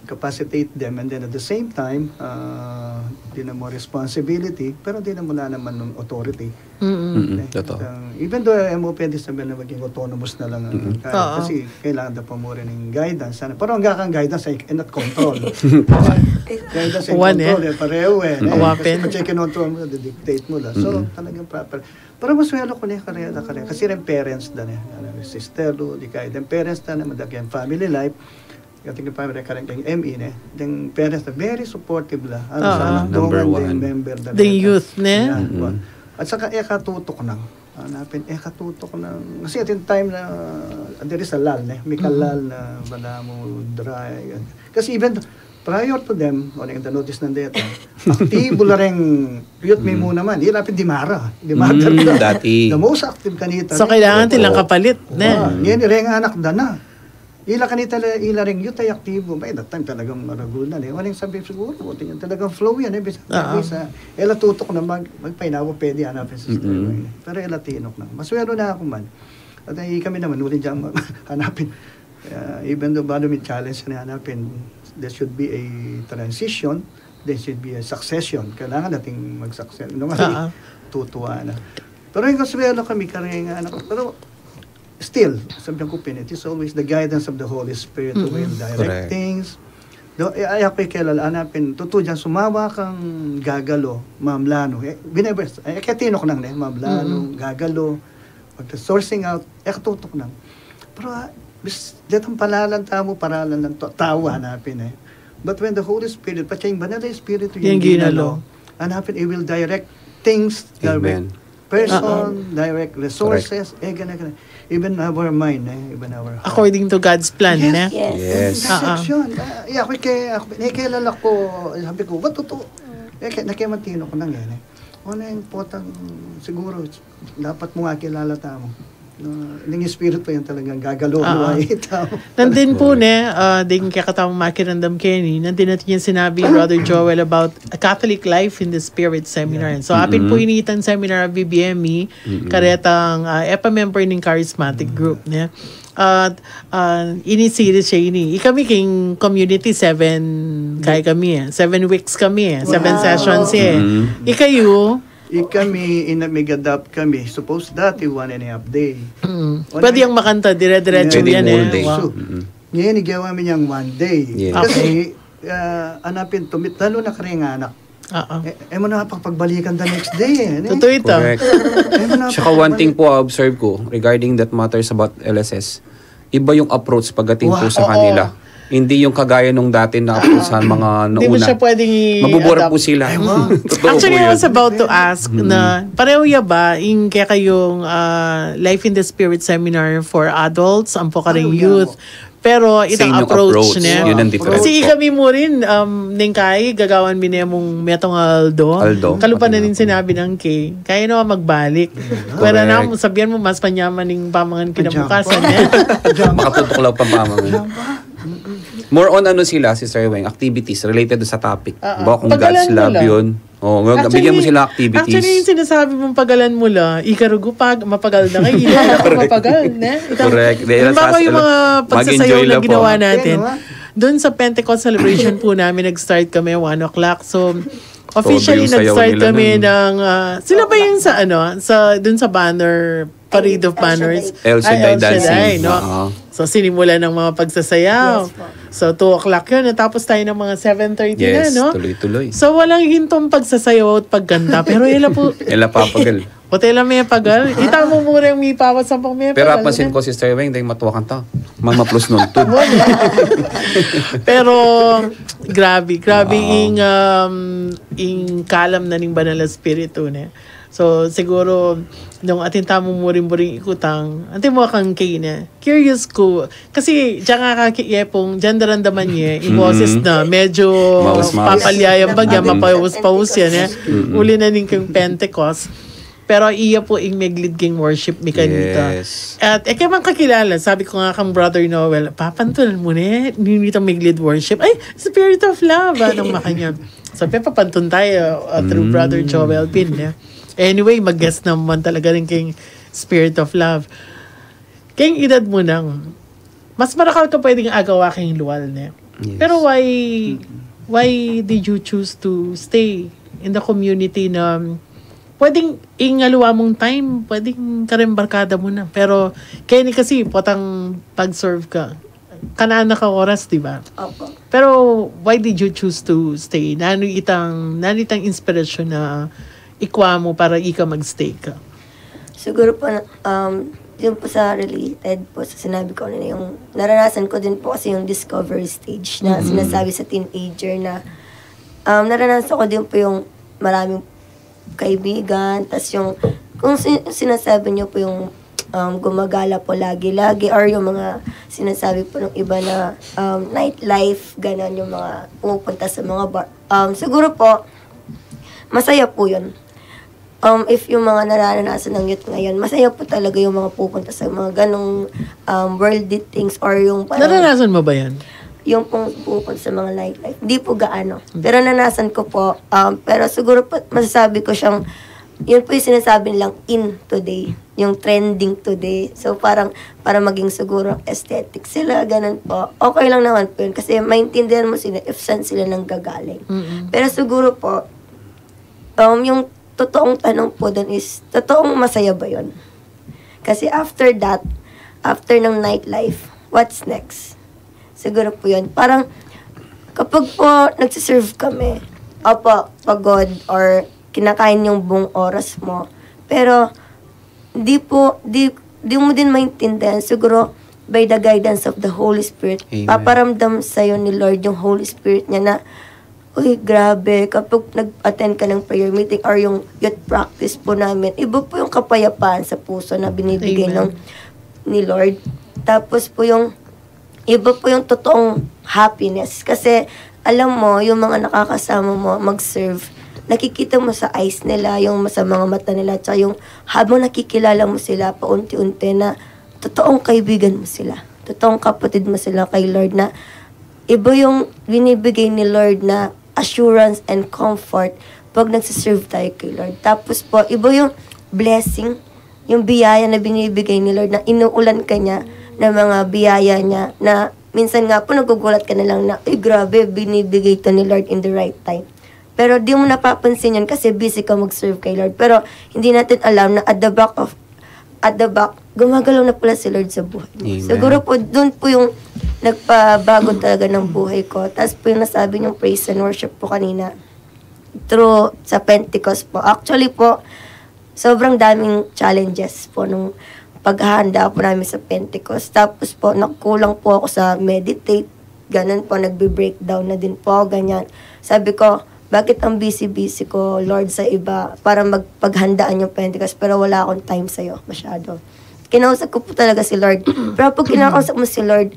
capacitate them, and then at the same time, uh, dinan mo responsibility, pero dinan mo na naman ng authority. Mm, totoo. Even though M O P D sabi na maging autonomous na lang ang kaya, kasi kailangan da pa mo rin ng guidance. Ano? Pero ang gakang guidance ay not control. Guidance and control, eh, pareho eh. Kasi pag kinontrol mo, didictate mo lang. So, talagang proper. Pero mas welo ko na yung karera, karera. Kasi rin parents da na, ano, sister do, di kaya. Then parents da na, madagyan family life. Kating pa rin karang kang M E, ne? Then parents na, very supportive la. Ano, sa anak, Number dongan, one. Then member da The na. youth, ne? Yan, kwan. At saka, eka tutok na. Hanapin, eka tutok na. Kasi at yung time na, there is a lull, ne? May kalal na, wala mo, dry. Kasi even prior to them, o nang notice ng data, aktibo la rin youth mi muna man. Di lapit di mara. Di mara. Mm, dati. The most active kanita. So, kailangan tilang kapalit, ne? Ah, yan, ring anak da na. Ila kanita la, ila ring youth ay aktibo. By that time talagang maragul na, ne? Walang sabi siguro, buti yan talagang flow yan, eh. Bisa, bisa, ela tutok na mag, magpainawa, pwede hanapin sa sister ko, eh. Pero ela tinok na. Maswero na ako man. At ay kami naman, uli dyan hanapin. Uh, even though bado may challenge na hanapin, there should be a transition, there should be a succession. Kailangan nating mag-success. Nung ay tutuwa na. Pero yung kaswero kami, karamihan nga anak ko. Pero still, sabi ko, Pin, it is always the guidance of the Holy Spirit who will direct Correct. Things. Do, eh, ay, ako kilala, hanapin, tutu dyan, sumawa kang gagalo, mamlano. Eh, binebes, eh, kaya tinok nang, ne, mamlano, gagalo, pag sourcing out, eh, katutok nang. Pero, ah, bis, detang palalan tamo, paralan ng to, tao, hanapin, eh. But when the Holy Spirit, pati yung Banal na Espiritu, Yung ginalo. Hanapin, it will direct things. Amen. person, direct resources, eh, gana, gana. Even our mind, eh, even our heart. According to God's plan, ne? Yes. Yes. Intersection. Ah, yeah, ako kay, ako, eh, kilala ko, sabi ko, "Ba't totoo?" Eh, kaya, nakimantino ko nang yan, eh. Ano yung potang, siguro, dapat mo nga kilala tamo. No, yung espiritu yan talagang gagalo mo, tamo. Nandin po, ne, ah, ding kaya katamo makiramdam keni, nandin natin yung sinabi, Brother Joel, about a Catholic life in the spirit seminar. So, apin po ini itang seminar a B B M E, karetang, ah, epa member ning charismatic group, ne? At, ah, ini series siya ini. Ikami king community, seven, kaya kami, eh. Seven weeks kami, eh. Seven sessions, eh. Ikayu, Ikami, ina, mig-adapt kami. Suppose dati, one and a half day. Pwede yang makanta, dire-diretso yan, eh. Wow. Ngayon, igawa mi niyang one day. Yes. Kasi, ah, anapin, tumit, lalo na karing anak. Oo. Eh, eh, mo na pagbalikan the next day, eh, ne? Totoo ito. Correct. Eh, mo na Tsaka one thing pagbalik- po, observe ko, regarding that matters about L S S, iba yung approach pagdating po sa kanila. Hindi yung kagaya nung dati na approach sa mga nauna. Hindi mo siya pwedeng i-adapt. Mabubura po sila. Totoo po yun. Actually, I was about to ask na, pareho ya ba yung kaya kayong, ah, Life in the Spirit Seminar for adults, ang po karing youth? Pero itang approach niya. Yun ang difference po. Kasi kami mo rin, um, neng kai, gagawan mi ne mung metong aldo. Aldo. Kalupa na rin sinabi ng Kay. Kaya na magbalik. Pwera na, sabihan mo, mas panyaman ning pamangan kinabukasan, eh. Makatutuklaw pang pamangan. More on ano sila, Sister Weng, activities related sa topic. Ba kung God's love yun. Oh, bigyan mo sila activities. Actually, yung sinasabi mong pagalan mo la, ikarugo pag mapagal na kayo, hindi na ako mapagal, ne? Correct. Halimbawa, yung mga pagsasayaw na ginawa natin. Doon sa Pentecost celebration po namin, nag-start kami one o'clock. So, officially, nag-start kami ng, ah, sila ba yung sa, ano, sa, dun sa banner, Parade of Banners? El Shaddai dancing, no? So, sinimulan ng mga pagsasayaw. So, two o'clock yun. Natapos tayo ng mga seven thirty na, no? Yes, tuloy-tuloy. So, walang hintong pagsasayaw at pagkanta. Pero ila po, ila papagal. Hotel ang may pagal. Ita mo mura yung may pawas ang pang may pagal. Pero apansin ko, Sister Weng, dahil matuwa kanta. Mamaplus nun to. Pero, grabe, grabe ing, um, ing kalam na ning Banal Espiritu, ne? So, siguro, nung atin tamu muring-buring ikutang, atin mo kang Kay ne? Curious ko. Kasi, diyan nga kaki Yepong, diyan daramdaman niya, yung boses na, medyo papalyayang bagya, mapaus-paus yan, eh. Uli na ning kang Pentecost. Pero iya po ing meglid king worship mi kanita. At e ke man kakilala, sabi ko nga kang Brother Noel, papantunan mo ne, ninitang meglid worship. Ay, Spirit of Love, anong makanya. Sabi, papantun tayo, uh, through Brother Joel Pin, ne? Anyway, mag-guest naman talaga rin king Spirit of Love. Keng edad mu nang, mas marakal ka pwedeng agawa keng lual, ne? Pero why, why did you choose to stay in the community na pwedeng ing aliwa mung time, pwedeng kareng barkada mu na? Pero keni kasi, potang pag-serve ka, kanana ka oras, di ba? Opo. Pero why did you choose to stay? Nanu itang, nanu itang inspirasyon na ikwa mu para ika mag-stay ka? Siguro po, um, yun po sa related po sa sinabi ko kanina, yung naranasan ko din po kasi yung discovery stage na sinasabi sa teenager na, um, naranasan ko din po yung maraming kaibigan, tas yung, kung si-, sinasabi niyo po yung, um, gumagala po lagi-lagi, or yung mga sinasabi po ng iba na, um, nightlife, ganon, yung mga pumupunta sa mga bar. Um, siguro po, masaya po yun. Um, if yung mga nararanasan ng youth ngayon, masaya po talaga yung mga pupunta sa mga ganong, um, worldly things or yung parang naranasan mo ba yan? Yung pong pupunta sa mga nightlife. Hindi po gaano. Pero nanasan ko po, um, pero siguro po, masasabi ko siyang, yun po yung sinasabi nilang in today, yung trending today. So, parang, para maging siguro aesthetic sila, ganun po. Okay lang naman po yun kasi maintindihan mo sila if saan sila nanggagaling. Pero siguro po, um, yung totoong tanong po dun is, totoong masaya ba yun? Kasi after that, after ng nightlife, what's next? Siguro po yun. Parang, kapag po nagsiserve kami, opo, pagod or kinakain yung buong oras mo. Pero, di po, di, di mo din maintindihan. Siguro, by the guidance of the Holy Spirit, paparamdam sa'yo ni Lord yung Holy Spirit niya na Uy, grabe, kapag nag-attend ka ng prayer meeting or yung youth practice po namin, iba po yung kapayapaan sa puso na binibigay ng, ni Lord. Tapos po yung iba po yung totoong happiness. Kasi, alam mo, yung mga nakakasama mo mag-serve, nakikita mo sa eyes nila, yung sa mga mata nila, tsaka yung habang nakikilala mo sila, paunti-unti na totoong kaibigan mo sila. Totoong kapatid mo sila kay Lord na iba yung binibigay ni Lord na assurance and comfort pag nagsiserve tayo kay Lord. Tapos po, iba yung blessing, yung biyaya na binibigay ni Lord na inuulan ka niya ng mga biyaya niya na minsan nga po nagugulat ka na lang na, "Uy, grabe, binibigay to ni Lord in the right time." Pero di mo napapansin yun kasi busy ka mag-serve kay Lord. Pero hindi natin alam na at the back of, at the back, gumagalaw na pala si Lord sa buhay mo. Amen. Siguro po, dun po yung nagpabago talaga ng buhay ko. Tapos po yung nasabi niyong praise and worship po kanina, through sa Pentecost po. Actually po, sobrang daming challenges po nung paghahanda po namin sa Pentecost. Tapos po, nagkulang po ako sa meditate. Ganun po, nagbe-breakdown na din po, ganyan. Sabi ko, "Bakit ang busy-busy ko, Lord, sa iba para magpaghandaan yung Pentecost, pero wala akong time sa'yo masyado." Kinausap ko po talaga si Lord. Pero pag kinakausap mo si Lord,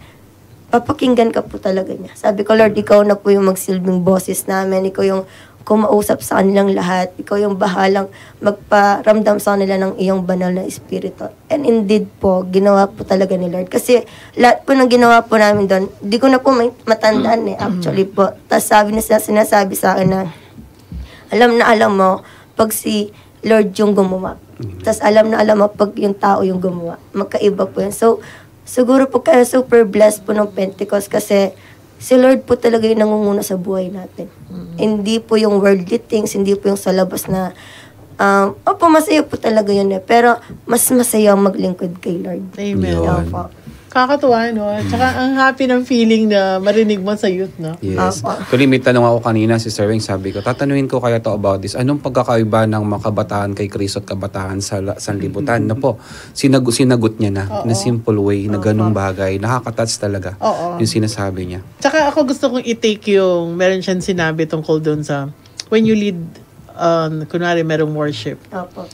papakinggan ka po talaga niya. Sabi ko, "Lord, ikaw na po yung magsilbing boses namin. Ikaw yung kumausap sa kanilang lahat. Ikaw yung bahalang magparamdam sa kanila ng iyong banal na espiritu." And indeed po, ginawa po talaga ni Lord. Kasi lahat po ng ginawa po namin doon, di ko na po may- matandaan eh, actually po. Tapos sabi na sila, sinasabi sa akin na, "Alam na alam mo, pag si Lord yung gumawa. Tapos alam na alam mo, pag yung tao yung gumawa." Magkaiba po yun. So, siguro po kaya super blessed po ng Pentecost kasi si Lord po talaga yung nangunguna sa buhay natin. Hindi po yung worldly things, hindi po yung sa labas na, um, opo, masaya po talaga yun eh. Pero mas masaya ang maglingkod kay Lord. Amen. Yun. Opo. Kakatuwa, no? Tsaka ang happy ng feeling na marinig mo sa youth, no? Yes. Opo. Actually, may tanong ako kanina, Sister Weng, sabi ko, "Tatanungin ko kaya to about this. Anong pagkakaiba ng mga kabataan kay Kristo at kabataan sa la- sanlibutan?" Na po, sinagot, sinagot niya na, Oo. na simple way, na Opo. ganung bagay. Nakaka-touch talaga Oo. yung sinasabi niya. Tsaka ako gusto kong i-take yung, meron siyang sinabi tungkol doon sa, when you lead, um, kunwari merong worship. Opo.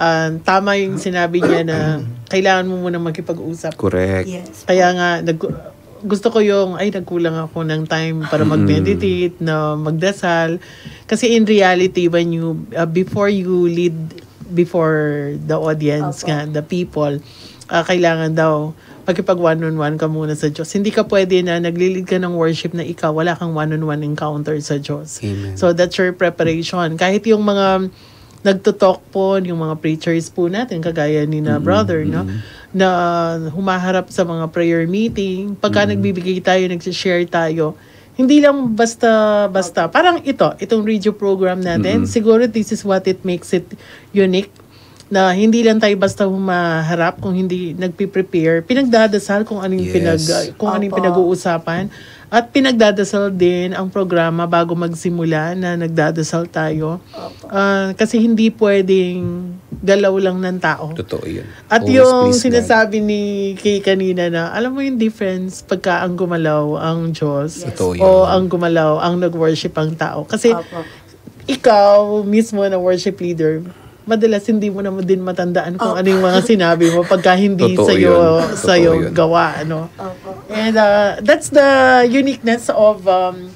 Um, tama yung sinabi niya na kailangan mo muna makipag-usap. Correct. Yes. Kaya nga, nag- gusto ko yung, ay, nagkulang ako ng time para Mm. mag-meditate, na magdasal. Kasi in reality, when you, uh, before you lead before the audience Opo. nga, the people, uh, kailangan daw makipag one-on-one ka muna sa Diyos. Hindi ka pwede na nagli-lead ka ng worship na ikaw, wala kang one-on-one encounter sa Diyos. Amen. So, that's your preparation. Kahit yung mga nagto-talk po, yung mga preachers po natin, kagaya ni na Mm, brother, no? mm. Na humaharap sa mga prayer meeting, pagka Mm. nagbibigay tayo, nagsishare tayo, hindi lang basta-basta. Parang ito, itong radio program natin, Mm-mm. siguro this is what it makes it unique, na hindi lang tayo basta humaharap kung hindi nagpi-prepare, pinagdadasal kung ano yung Yes. pinag-, kung ano yung Opo. pinag-uusapan. At pinagdadasal din ang programa bago magsimula na nagdadasal tayo. Opo. Ah, kasi hindi pwedeng galaw lang ng tao. Totoo yun. At Always yung please God. sinasabi ni Kay kanina na, alam mo yung difference pagka ang gumalaw ang Diyos Yes. Totoo o yun. ang gumalaw ang nag-worship ang tao. Kasi Opo. ikaw mismo na worship leader, madalas hindi mo naman din matandaan kung Opo. ano yung mga sinabi mo pagka hindi Totoo sa'yo, yun. Totoo sa'yo yun. gawa, ano? Opo. And, uh, that's the uniqueness of, um,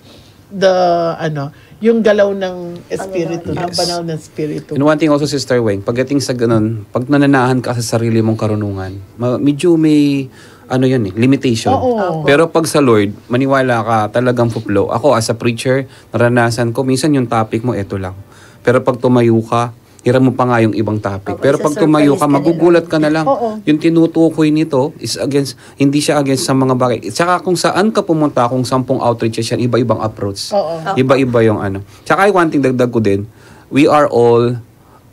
the, ano, yung galaw ng espiritu, Panginoon. ng Yes. banal na espiritu. And one thing also, Sister Weng, pagdating sa ganun, pag nananahan ka sa sarili mong karunungan, ma- medyo may, ano yun eh, limitation. Oo. Opo. Pero pag sa Lord, maniwala ka, talagang flow. Ako, as a preacher, naranasan ko, minsan yung topic mo, eto lang. Pero pag tumayo ka, hiram mo pa nga yung ibang topic. Opo, Pero pag isa-surprise tumayo ka, ka nila. magugulat ka na lang. Oo. Yung tinutukoy nito is against, hindi siya against sa mga bagay. Tsaka kung saan ka pumunta, kung sampung outreaches yan, iba-ibang approach. Oo. Opo. Iba-iba yung ano. Tsaka yung one thing, dagdag ko din, we are all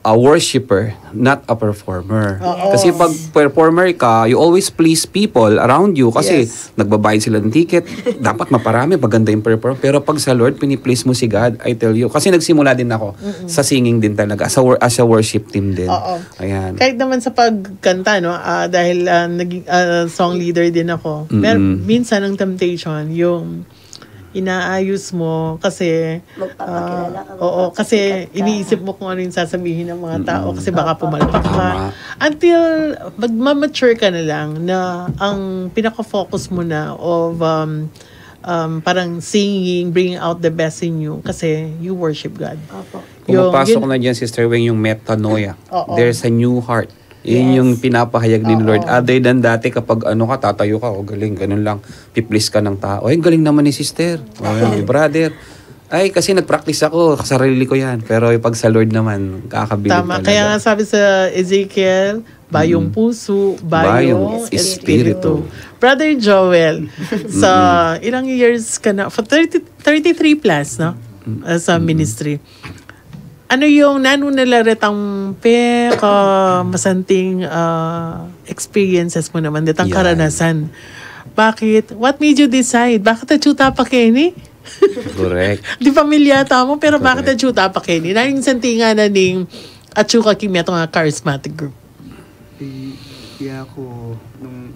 a worshipper, not a performer. Oo. Kasi pag performer ka, you always please people around you kasi Yes. nagbabayad sila ng ticket, dapat maparami, maganda yung perform. Pero pag sa Lord, piniplease mo si God, I tell you. Kasi nagsimula din ako sa singing din talaga, as a, wor- as a worship team din. Oo. Ayan. Kahit naman sa pagkanta, no? Ah, dahil, ah, naging, ah, song leader din ako. Mer- Mm-mm. minsan ang temptation, yung inaayos mo kasi, Magpapakilala ah, ka, oo, kasi magpapasikat ka. Iniisip mo kung ano yung sasabihin ng mga tao kasi baka Opo. Pumalpak ka. Tama. Until magmamature ka na lang na ang pinaka-focus mo na of um, um, parang singing, bringing out the best in you kasi you worship God. Opo. Pumapasok Yun. na dyan, Sister Weng, yung metanoia. Oo. There's a new heart. Yun Yes. Yung pinapahayag ni Oo. Lord. Other than dati kapag ano ka, tatayo ka, o galing, ganun lang. Piplis ka ng tao. Ay, galing naman ni Sister. O, ni Brother. Ay, kasi nag-practice ako. Sarili ko yan. Pero yung pag sa Lord naman, kakabilib Tama. talaga. Kaya nga sabi sa Ezekiel, bayong puso, bayong Bayong espiritu. espiritu. Brother Joel, sa ilang years ka na? For thirty, thirty-three plus, no? Ah, sa ministry. Ano yung nanu na la retang peka masanting ah, experiences mo naman, detang Yan. Karanasan? Bakit? What made you decide? Bakit atsu ta pa keni? Correct. Di pamilya ta mo, pero bakit Correct. Atsu ta pa keni? Nanu ing santingan na ning atsu ka king metung a charismatic group? I, iya ko nung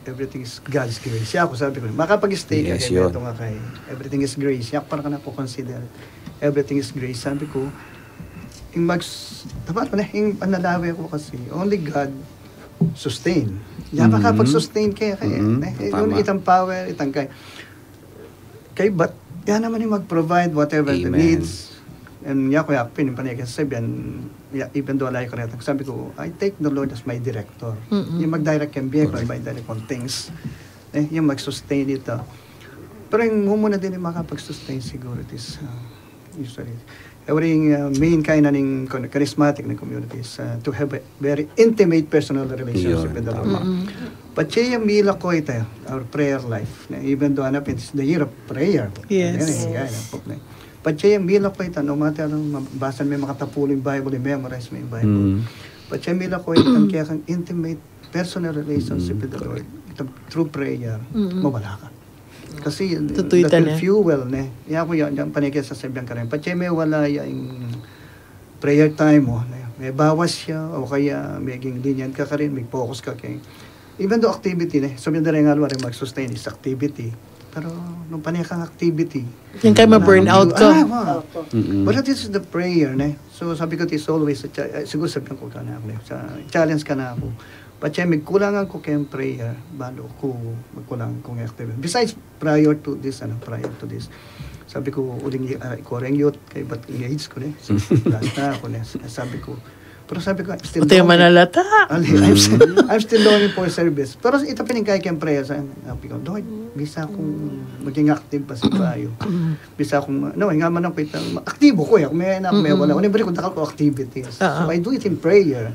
everything is God's grace. Iya ko sabi ko, makapag-stay ka Yes, kay yun. Beto nga kay everything is grace. Iya ko parang na ko consider everything is grace. Sabi ko, yung mag, tama ko na, yung panalawi ko kasi, only God sustain. Iya Mhm. makapag-sustain kaya kaya. Mhm. Eh, Tama. Yung itang power, itang kay, kay but, yan naman yung mag-provide whatever the Amen. needs. And iya ko, iya ko, pinipanigan sa sabihan, iya, even though alay ko rin, sabi ko, I take the Lord as my director. Mm-mm. Yung mag-direct yung vehicle, my direct on things. Eh, yung mag-sustain ito. Pero yung mumuna din yung makapag-sustain siguro, it is, uh, usually, every uh, main kind na ning con- charismatic na community is uh, to have a very intimate personal relationship Yun, with the tama. Lord. Patse yung mila ko ito, our prayer life. Na even though ano, it's the year of prayer. Yes. Yan, yan, yan, yan. Patse yung mila ko ito, no matter anong mabasa mo yung makatapulo yung Bible, yung memorize mo yung Bible. Mm. Patse yung mila ko ito, ang kaya kang intimate personal relationship with the Lord, ito, through prayer, mawala ka. Kasi Tutuy that ta will na. Fuel na. Iya ko yan, yung panike sa sabihan ka rin. Patse may wala yung prayer time mo. May bawas siya, o kaya maging lenient ka ka rin, may focus ka kay. Even though activity na, sabi na rin nga, wala mag-sustain is activity. Pero nung panikang activity, Yung kaya ma-burn out ka. Ah, wow. Opo. Mm-mm. But this is the prayer, ne? So sabi ko, it's always, a cha- eh, siguro sabi ko ka na ako, eh, sa challenge ka na ako. Patse, magkulangan ko kayang prayer, balo ko magkulangan ko ng activity. Besides, prior to this, ano, prior to this, sabi ko, uling uh, ko rin youth, kay ba't engage ko, ne? So, last na ako, ne? Sabi ko, pero sabi ko, I'm still Pati yung lonely. Manalata. Ali, I'm, still, I'm still longing for service. Pero ito pinigay kayang prayer sa akin. Sabi ko, Lord, bisa akong maging active pa sa tayo. Bisa akong, no, nga man ako itang, aktibo ko eh. Kung may anak, may wala. Ano ba ko, dakal ko activities. Oo. So I do it in prayer.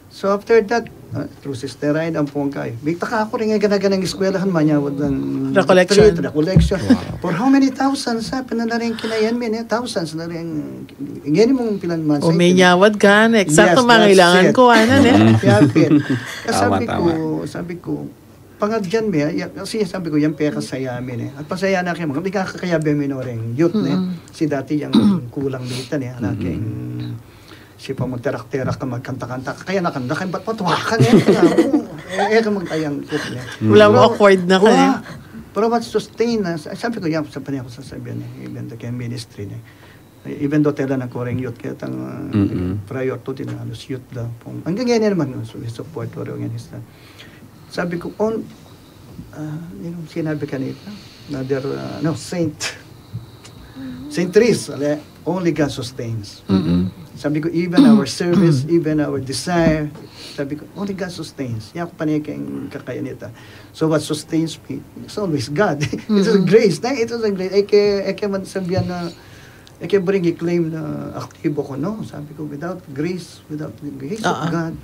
So after that, uh, through Sister Ryan, ang pong kayo. May taka ako rin nga ganaganang eskwelahan, manyawad ng Recollection. Recollection. For how many thousands, ha? Pinala rin kinayan, may thousands na rin. Ngayon mong pilang months. O may nyawad ka, na eksakto Yes, mga that's kailangan it. ko, ano, ne? Kaya pin. Tama, Sabi ko, tama. Sabi ko, pangadyan mo, ya- kasi sabi ko, yan peka sa yamin eh. At pasaya na kayo, mga di ka kakayabe minoreng youth ne. Si dati yung kulang dito ne, anak yung si pa magterak-terak ka, magkanta-kanta ka, kaya nakanda kayo, ba't patuwa ka ne? Eh, eh, ka magkayang kut ne. Wala mo, awkward na ka, ne? Pero what sustain na, sabi ko, yan, sa paniya ko sasabihan eh, even the kaya ministry ne. Even though tela ng Korean youth, kaya tang uh, prior to din, halos youth da. Kung, hanggang ngayon naman, no, so, we support Korean youth na. Sabi ko, on, uh, yung sinabi kanina, another, uh, no, Saint, Saint Therese, ale, only God sustains. Sabi ko, even our service, even our desire, sabi ko, only God sustains. Yan ako panay kayong kakayanita. So what sustains me? It's always God. It is a grace. Na, it is a grace. Eke, eke man sabihan na, eke bring i-claim na aktibo ko, no? Sabi ko, without grace, without the grace of Ah, ah. God,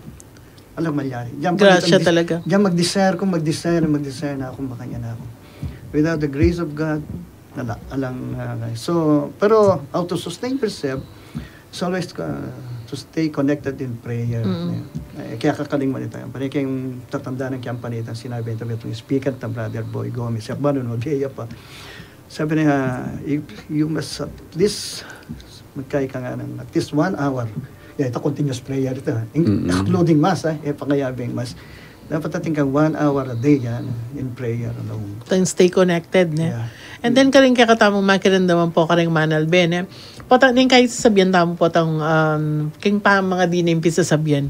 alam mangyari. Diyan Grasya mag- talaga. Diyan mag-desire ko, mag-desire, mag-desire na ako, makanya na ako. Without the grace of God, nala, alang, ah, so, pero how to sustain yourself, it's always uh, to stay connected in prayer. Eh, kaya kakaling mo nito. Pwede kayong tatandaan ng kiyang panitang sinabi nito, itong speaker, ta Brother Boy Gomez. Siya ba nun, mabiyaya pa. Sabi niya, you, you must at least, magkaya ka nga ng at least one hour. Yeah, ito continuous prayer ito. In- Including mass, eh, eh, pangayabing mass. Dapat atin kang one hour a day yan, in prayer alone. Tang stay connected, ne? Yeah. And then, karing kekatamung makiramdaman pu, karing manalbe, ne? Potang, ning kaya sasabian tamu potang, um, king pamangadi na ing pisasabian.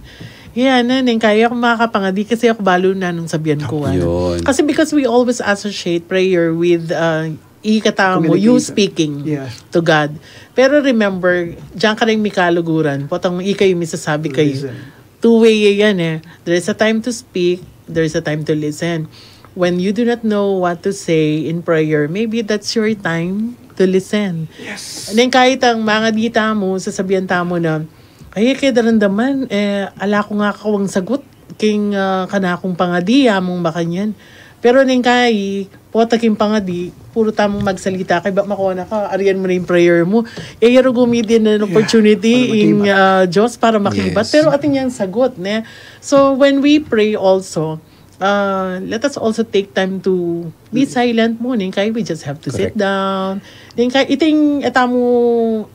Yan, ne? Ning kaya aku makapangadi kasi aku balu na nung sabian ku, ano. Yun. Kasi because we always associate prayer with, uh, ikatamu, you communication. Speaking, yes, to God. Pero remember, diyan karing mikaluguran, potang ika ing misasabi kayu. Listen. Two-way yan, eh. There is a time to speak, there is a time to listen. When you do not know what to say in prayer, maybe that's your time to listen. Yes. Ning kaya itang mangadi tamu, sasabian tamu na, "Ay, kaya daramdaman, eh, ala ku nga kawang sagut king, ah, kanakung pangadi, among makanyan." Pero ning kaya, pota king pangadi, puru tamung magsalita kay, ba makona ka, arian mu na ing prayer mu. E, ya ru gumidi na opportunity, yeah, para makibat ing, ah, Diyos para makibat. Yes. Pero atin yang sagut, ne? So, when we pray also, uh, let us also take time to be silent mu. Ning kaya, we just have to sit down. Correct. Ning kaya, iting, e tamu,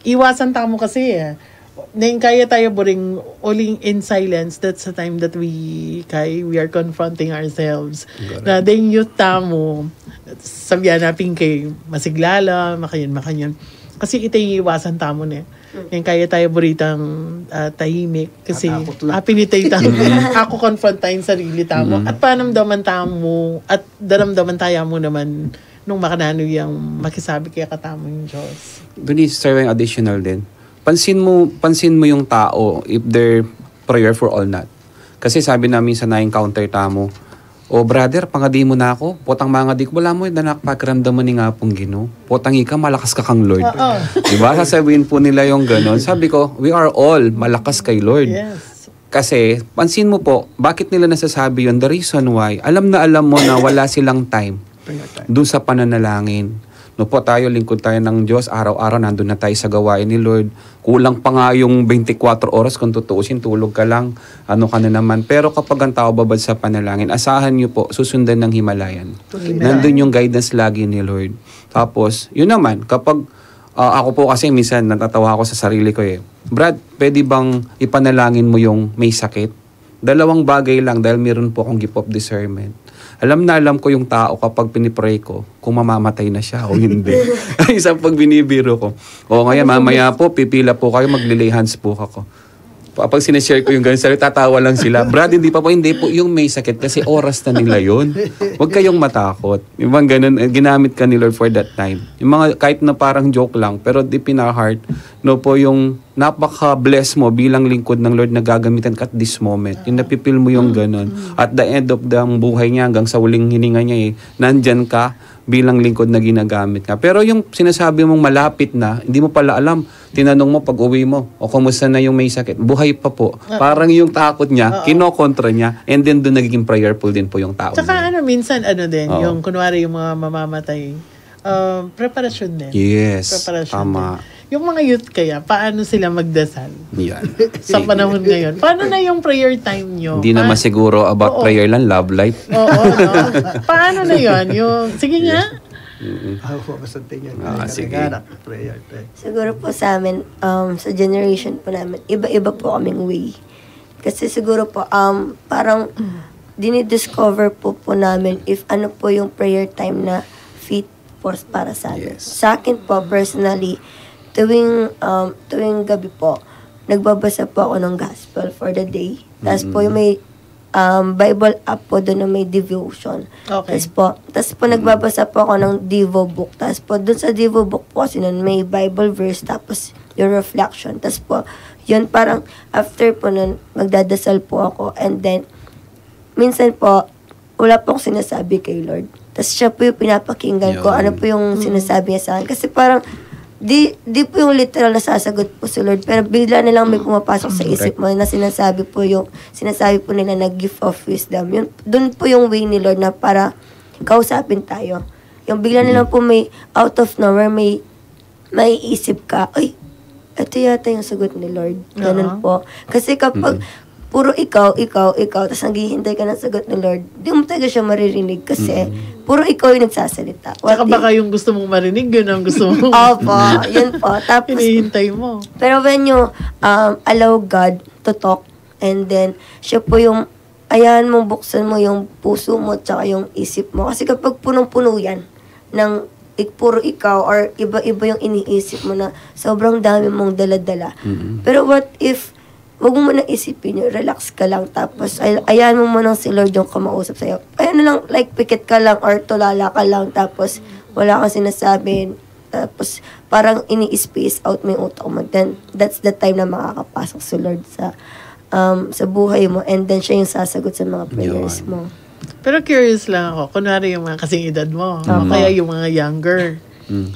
iwasan tamu kasi, eh. Ning kaya tayu buring uling in silence, that's the time that we, kay, we are confronting ourselves. Correct. Na ding youth tamu, sabian na pin kay masigla la, makanyan, makanyan. Kasi ita ing iwasan tamu, ne. Ning kaya tayu buritang, ah, tahimik. Kasi, matakut la. Apinitay tamu. Aku confront tayu ing sarili tamu. Mm. At panamdaman tamu, at daramdaman tayu mu naman nung makananu yang makisabi kekatamu ing Diyos. Dun, Sister Weng, additional din. Pansin mu, pansin mu yung tao if they're prayerful or not. Kasi sabi na minsan na-encounter tamu, "O brother, pangadi mu na ku." Potang mangadi ku, "Bala mu, e da na ku pakiramdaman ing Apung Ginu." Potang ika, malakas ka kang Lord. Oo. Diba? Sasabihin po nila yung ganon. Sabi ko, we are all malakas kay Lord. Yes. Kasi, pansin mo po, bakit nila nasasabi yun? The reason why, alam na alam mo na wala silang time dun sa pananalangin. No po, tayo, lingkod tayo ng Diyos, araw-araw nandun na tayo sa gawain ni Lord. Kulang pa nga yung twenty-four oras, kung tutuusin, tulog ka lang, ano ka na naman. Pero kapag ang tao babad sa panalangin, asahan niyo po, susundan ng himalayan. Amen. Nandun yung guidance lagi ni Lord. Tapos, yun naman, kapag, ah, ako po kasi minsan natatawa ako sa sarili ko eh. "Brad, pwede bang ipanalangin mo yung may sakit?" Dalawang bagay lang, dahil meron po akong gift of discernment. Alam na alam ko yung tao kapag pinipray ko kung mamamatay na siya o hindi. Ay, isang pag binibiro ko, "O, ngayon, mamaya po, pipila po kayo, maglilay hands po ako." Kapag sinishare ko yung ganun, sabi, tatawa lang sila. "Brad, hindi pa po." "Hindi po, yung may sakit, kasi oras na nila yun. Huwag kayong matakot." Yung bang ganun, eh, ginamit ka ni Lord for that time. Yung mga, kahit na parang joke lang, pero deep in our heart, no po, yung napaka-bless mo bilang lingkod ng Lord na gagamitan ka at this moment. Yung napipil mo yung ganun. At the end of the buhay niya, hanggang sa huling hininga niya, eh, nandyan ka bilang lingkod na ginagamit ka. Pero yung sinasabi mong malapit na, hindi mo pala alam, tinanong mo pag uwi mo, "O, kumusta na yung may sakit?" "Buhay pa po." Oo. Parang yung takot niya, oo, kinokontra niya, and then doon nagiging prayerful din po yung tao. Tsaka na yun. Ano, minsan, ano din, oo, yung kunwari yung mga mamamatay, ah, preparasyon din. Yes, preparasyon tama din. Yung mga youth kaya, paano sila magdasal? Yan. Sa sige. Panahon ngayon. Paano na yung prayer time nyo? Hindi naman siguro about prayer lang, love life. Oo, no? Paano na yun? Yung, sige nga. Yes. Mm-mm. Ako, basta tingin ko, ah, sige. Prayer time. Siguro po sa amin, um, sa generation po namin, iba-iba po kaming way. Kasi siguro po, um, parang dinidiscover po po namin if ano po yung prayer time na fit po para sa amin. Yes. Sa akin po, personally, tuwing, um, tuwing gabi po, nagbabasa po ako ng gospel for the day. Tas po, mm-mm, yung may, um, Bible app po doon na may devotion. Okay. Tas po, tas po, mm-mm, nagbabasa po ako ng Devo book. Tas po, doon sa Devo book po kasi nun may Bible verse, tapos yung reflection. Tas po, yun parang after po nun, magdadasal po ako. And then, minsan po, wala po akong sinasabi kay Lord. Tas siya po yung pinapakinggan ko, yun, ano po yung, mm, sinasabi niya sa akin. Kasi parang, di, di po yung literal na sasagot po si Lord, pero bigla na lang may pumapasok sa isip mo na sinasabi po yung, sinasabi po nila na gift of wisdom. Yun, dun po yung way ni Lord na para kausapin tayo. Yung bigla na lang po may out of nowhere, may maiisip ka, "Ay, ito yata yung sagot ni Lord." Ganun po. Oo. Kasi kapag puro ikaw, ikaw, ikaw, tas naghihintay ka ng sagot ni Lord, di mo talaga siya maririnig kasi puro ikaw yung nagsasalita. Tsaka baka yung gusto mong marinig, yun ang gusto mong, opo, yun po. Tapos, hinihintay mo. Pero when you, um, allow God to talk, and then, siya po yung ayan mong buksan mo yung puso mo tsaka yung isip mo. Kasi kapag punong-puno yan ng ik-, puro ikaw or iba-iba yung iniisip mo na sobrang dami mong dala-dala. Mm. Pero what if, wag mo muna isipin yun, relax ka lang, tapos ay, ayan mo muna si Lord yung kumausap sa'yo. Ayan na lang, like, pikit ka lang or tulala ka lang, tapos wala kang sinasabi, tapos parang ini-space out mo yung utak mo, then that's the time na makakapasok si Lord sa um, sa buhay mo, and then siya yung sasagot sa mga prayers Yun. mo. Pero curious lang ako, kunwari yung mga kasing edad mo, o Tama. kaya yung mga younger. Mm.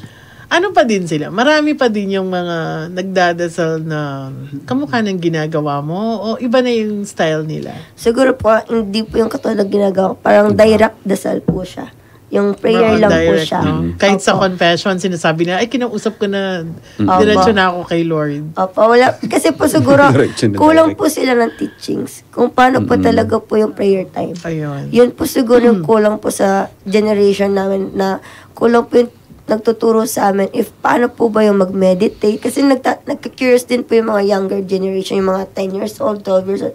Ano pa din sila? Marami pa din yung mga nagdadasal na kamukha ng ginagawa mo o iba na yung style nila? Siguro po, hindi po yung katulad ng ginagawa ko. Parang Iba. Direct dasal po siya. Yung prayer More on lang po direct, siya. No? Kahit sa Opo. confession, sinasabi nila, "Ay, kinausap ko na, Opo. diretso na ako kay Lord." Opo, wala. Kasi po siguro, Diretso na kulang direct. Po sila ng teachings. Kung paano po Mm-mm. Talaga po yung prayer time. Ayun. Yun po siguro yung kulang po sa generation namin na kulang po yung nagtuturo sa amin if paano po ba yung mag-meditate. Kasi nagta- nagka-curious din po yung mga younger generation, yung mga ten years old, twelve years old.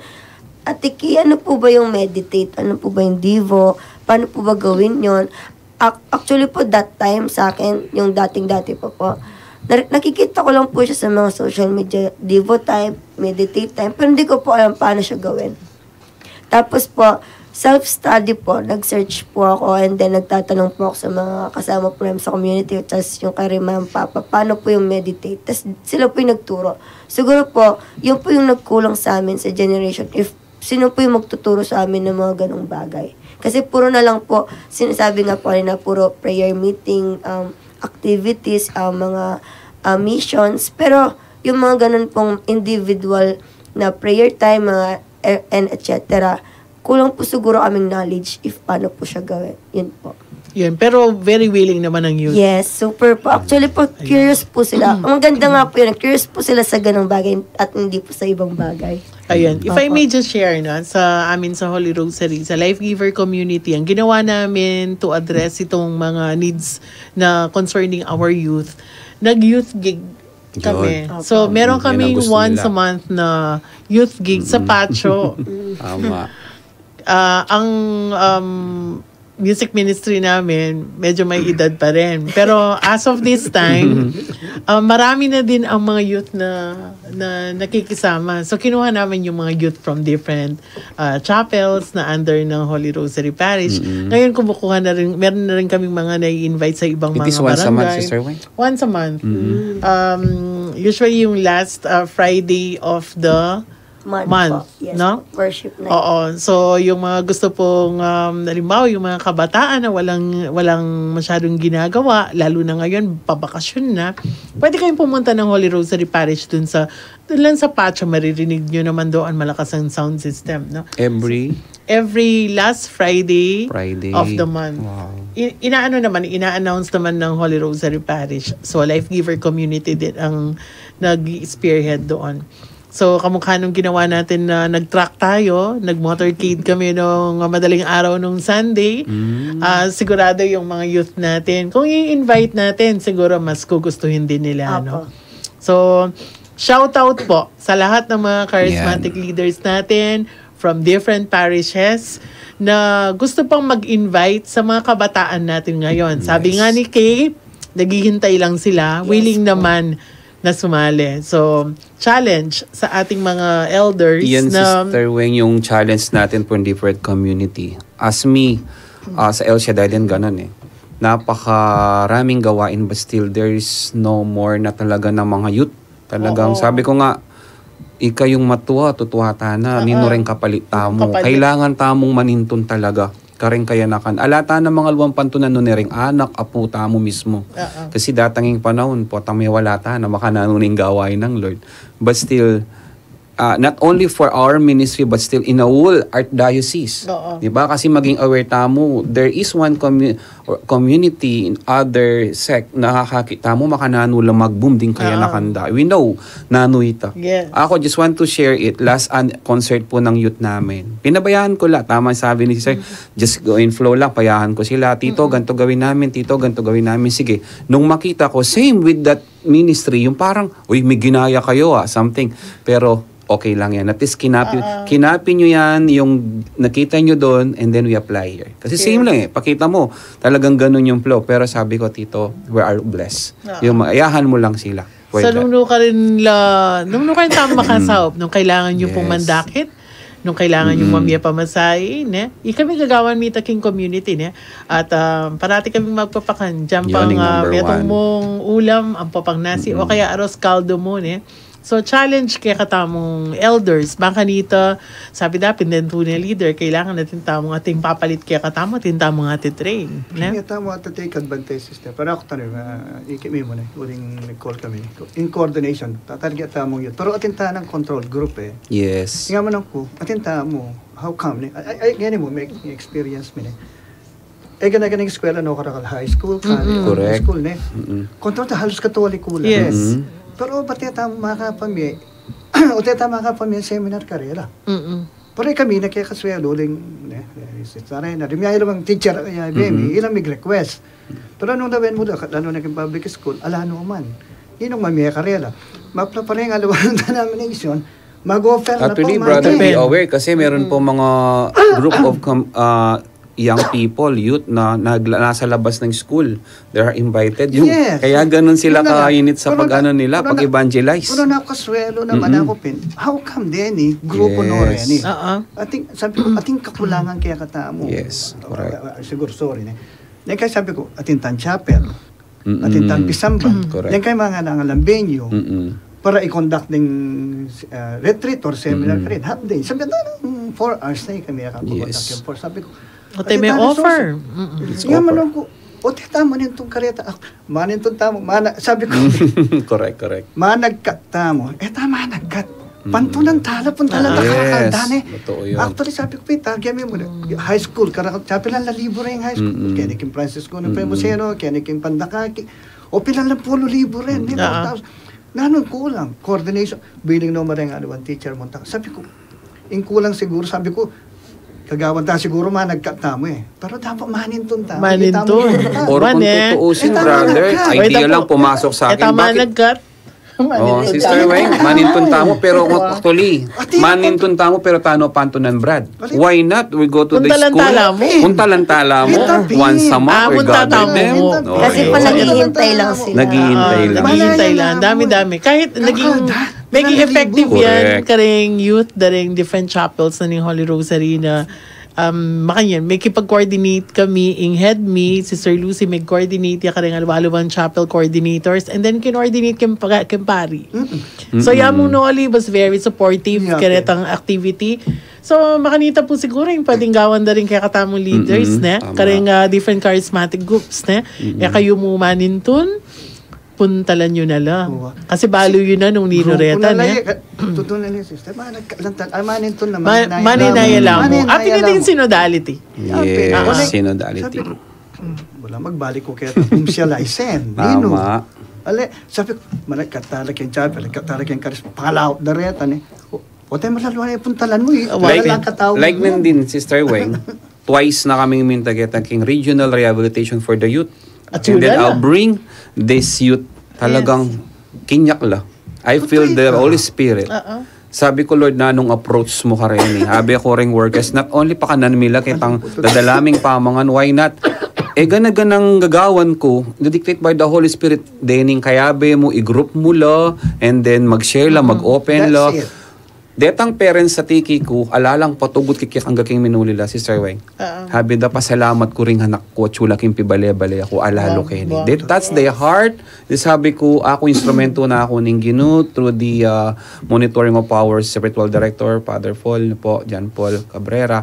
Ate Ki, ano po ba yung meditate? Ano po ba yung Devo? Paano po ba gawin yon? Ac- Actually po, that time sa akin, yung dating-dati pa po, na- nakikita ko lang po siya sa mga social media, Devo time, meditate time, pero hindi ko po alam paano siya gawin. Tapos po, self-study po, nag-search po ako, and then nagtatanong po ako sa mga kasama po namin sa community, tas yung kay Ma'am Papa, paano po yung meditate? Tas sila po yung nagturo. Siguro po, yun po yung nagkulang sa amin sa generation, if sino po yung magtuturo sa amin ng mga ganong bagay. Kasi puro na lang po, sinasabi nga po kanina, puro prayer meeting, um, activities, um, mga uh, missions. Pero yung mga ganun pong individual na prayer time, mga eh, and et cetera. Kulang po siguro kaming knowledge if paano po siya gawin. Yun po. Yun, pero very willing naman ang youth. Yes, super po. Actually po, curious po sila. Ang maganda nga po yun, curious po sila sa ganong bagay at hindi po sa ibang bagay. Ayan. If I Opo. May just share, no, sa amin sa Holy Rosary, sa Life Giver Community, ang ginawa namin to address itong mga needs na concerning our youth, nag-youth gig kami. Yun. So, Opo. meron Yun ang kaming gusto once nila. A month na youth gig sa Pacho. Tama. Ah, ang um, music ministry namin, medyo may edad pa rin. Pero as of this time, ah, marami na din ang mga youth na na nakikisama. So, kinuha namin yung mga youth from different ah, chapels na under ng Holy Rosary Parish. Ngayon, kumukuha na rin, meron na rin kaming mga nai-invite sa ibang It mga is once a month, barangay. Sister Weng? Once a month. Um, usually, yung last ah, Friday of the Month, Month, po. Yes, no? po. Worship night. Oo. So, yung mga gusto pong, um, halimbawa, yung mga kabataan na walang, walang masyadong ginagawa, lalo na ngayon, pabakasyon na, pwede kayong pumunta ng Holy Rosary Parish dun sa, dun lang sa Pacho, maririnig nyo naman doon, malakas ang sound system, no? Every Every last Friday, Friday. Of the month. Wow. I- inaano naman, ina-announce naman ng Holy Rosary Parish. So, Life Giver Community din ang nag-spearhead doon. So, kamukha nung ginawa natin na nag-truck tayo, nag-motorcade kami nung madaling araw nung Sunday, ah, sigurado yung mga youth natin, kung i-invite natin, siguro mas gugustuhin din nila, no? Apo. So, shout out po sa lahat ng mga charismatic Yan. Leaders natin from different parishes na gusto pang mag-invite sa mga kabataan natin ngayon. Sabi Yes. Nga ni Kay, naghihintay lang sila, Yes willing po. Naman na sumali. So, challenge sa ating mga elders Yan, na Sister Weng, yung challenge natin for different community. As me, ah, sa El Shaddai din ganun eh. Napakaraming gawain, but still there is no more na talaga ng mga youth. Talagang Oo. Sabi ko nga, ika yung matua, tutuhata na, Oo. Nino ring kapalit tamu. Kapalit. Kailangan tamung manintun talaga. Karing kayanakan. Alata na mga luwang pantunan no, niring anak, apu tamu mismo. Oo. Kasi datang yung panahon, potang may wala ta na makananu ning gawain ng Lord. But still, ah, not only for our ministry, but still in a whole archdiocese. Oo. Di ba? Kasi maging aware tamu, there is one commu- or community in other sect, nakakakita mu, makananu lang mag-boom din kayanakan da. We know, nanu ita. Yes. Ako, just want to share it. Last an- concert po ng youth namin. Pinabayaan ko lang. Tama yung sabi ni Sister, just go in flow lang. Payahan ko sila. Tito, ganito gawin namin. Tito, ganito gawin namin. Sige. Nung makita ko, same with that ministry, yung parang, uy, may ginaya kayo ah, something. Pero, okay lang yan. At least kinapi, kinapi nyo yan, yung nakita nyo doon, and then we apply here. Kasi same lang eh. Pakita mo, talagang ganun yung flow. Pero sabi ko, Tito, we are blessed. Yung maayahan mo lang sila. Sa nung nu karin la, nung nu karin tamu makasaup, nung kailangan nyo pung mandakit, nung kailangan nyo mamie pamasahe, ne? Ikami gagawan mi ta king community, ne? At ah, parati kaming magpapakan, dyan pang ah, metung mung ulam, ampo pang nasi, o kaya arroz caldo mu, ne? So, challenge kekatamung elders. Bang kanita, sabi da, pin deng tune leader, kailangan atin tamung ating papalit kekatamu, atin tamung atitrain, ne? Kaya tamu ata take advantage, sister. Pero aku tanu, ah, ikit mi mu ne, uling nag-call kami. In coordination, tatarget tamung youth. Pero atin tanang control group eh. Yes. Nga man aku, atin tamu, how come ne? Ay, ay, ganyan mu, may experience mi ne. E gana-ganang eskwela no, karakal high school, college, high school ne. Control ta, halos Katoliko la. Yes. Pero bati tamu makapamie, o te tamu makapamie seminar karela. Pero ikami na kaya kaswelo ling, ne, eh, si Sarena, di mi ila mang teacher, eh, bemi, ila mig-request. Pero nung dawen mu da, lalo na king public school, ala no man. Ninung mamie karela. Mapla pa rin nga luwang denomination, mag-offer na. Actually, po, brother, be aware kasi meron po mga group of com- ah, young people, youth na nagla- nasa labas ng school. They are invited. Yung, kaya ganun sila kainit sa pag-ano nila, pag-evangelize. Pero nakaswelo naman ako, pin. How come, deni, grupo no reni? Ating, sabi ko, ating kakulangan kaya katamu. Yes, correct. Ah, ah, siguro, sorry, ne. Then kaya sabi ko, atin tan chapel, atin tan pisamba. Correct. Then kaya mga nangalang venue para i-conduct ng ah, retreat or seminar ka rin. Half day. Sabi ko, "Four hours na eh, kami ang kukontak yung four." Sabi ko, O te, may offer. Nga manong ko, o te, tamu nintong kareta. Ah, manintong tamu, mana, sabi ko, correct, correct. Managkat tamu. E ta managkat. Pantunan tala, puntalan na karakal dan e. Totoo yun. Actually, sabi ko, Peter, kaya mo muna, high school, karakal, sabi lang, lalibo na yung high school. Kaya ni Kim Francisco ng Premuseno, kaya ni Kim Pandakaki. O, pilan lang pulo libo rin. May mga tao. Nanong kulang? Coordination. Biling no, mareng aliwan teacher mo. Sabi ko, ing kulang siguro, sabi ko, kagawan ta siguro, managkat tamu eh. Pero dapat manintun tamu. Manintun. Or kung tutuusin, brother, idea lang pumasok sa akin. Bakit? Managkat. Oh, Sister Weng, manintun tamu, pero actually, manintun tamu, pero tanu pantunan, Brad? Why not? We go to the school. Puntalan tala mu. Puntalan tala mu. Once a month, we gather them. Kasi pa naghihintay lang sila. Naghihintay lang. Naghihintay lang. Dami-dami. Kahit naging, naging effective yan, kareng youth, dareng different chapels na ning Holy Rosary na Um, makanyan, makipag-coordinate kami, ing head mi, Sister Lucy, mag-coordinate ya kareng aliwa-aliwang chapel coordinators, and then kin-coordinate kami pa-, kami pari. So, ya mung Noli was very supportive karetang activity. So, makanita pu siguro ing pwedeng gawan da rin kekatamung leaders, ne? Kareng ah, different charismatic groups, ne? E kayu mu manintun, puntalan yu na la. Kasi balu yu na nung ninu reta, ne? Tutun na la, sister. Manintun na, manintun na, manintun na la mu. Apin ita ing synodality. Yes, synodality. Sabi ko, "Hmm, wala, magbalik ku keta, kung siya licen, ninu?" Ale, sabi ko, managkat tala keng chapel, managkat tala keng karis, pangalaut da reta, ne? O, o te, malaluan e puntalan mu, e. Like, like nandin, Sister Weng, twice na kaming minta keta king regional rehabilitation for the youth. And then I'll bring this youth, talagang kinyak la. I feel the Holy Spirit. Sabi ko, "Lord, nanung approach mu kareni?" Sabi ko, "Ring workers, not only pakanan mi la ketang dadala ming pamangan, why not?" E gana-ganang gagawan ku, didictate by the Holy Spirit, dening kayabe mu, i-group mu la, and then mag-share la, mag-open la. Detang parents sa tiki ku, ala lang patugut kiki angga king minuli la, Sister Weng. Sabi da, "Pasalamat ku ring anak ku, atsu la king pibale-bale ku, ala lu keni." They touch their heart. Di sabi ku, aku instrumento na aku ning Ginu through the ah, monitoring of our spiritual director, Father Paul, ne po, John Paul Cabrera.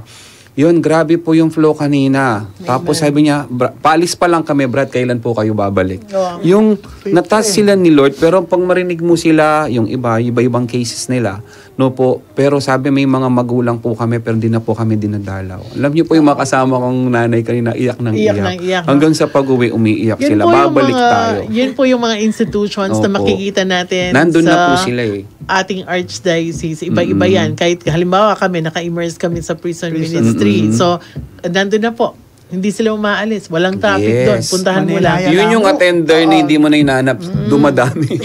Yun, grabe po yung flow kanina. Tapos sabi niya, "Bra- paalis pa lang kami, Brad, kailan po kayo babalik?" Yung na-touch sila ni Lord, pero pag marinig mo sila, yung iba, iba-ibang cases nila, no po, pero sabi, "May mga magulang po kami, pero di na po kami dinadalaw." Alam niyo po yung mga kasama kong nanay kanina, iyak ng iyak. Hanggang sa pag-uwi, umiiyak sila. Babalik tayo. Yun po yung mga institutions na makikita natin. Nandun na po sila eh. Ating archdiocese, iba-iba yan. Kahit halimbawa kami, naka-immerse kami sa prison ministry. So, nandun na po. Hindi sila umaalis. Walang traffic doon. Puntahan mo lang. Yun yung attender na hindi mo na hinanap. Dumadami.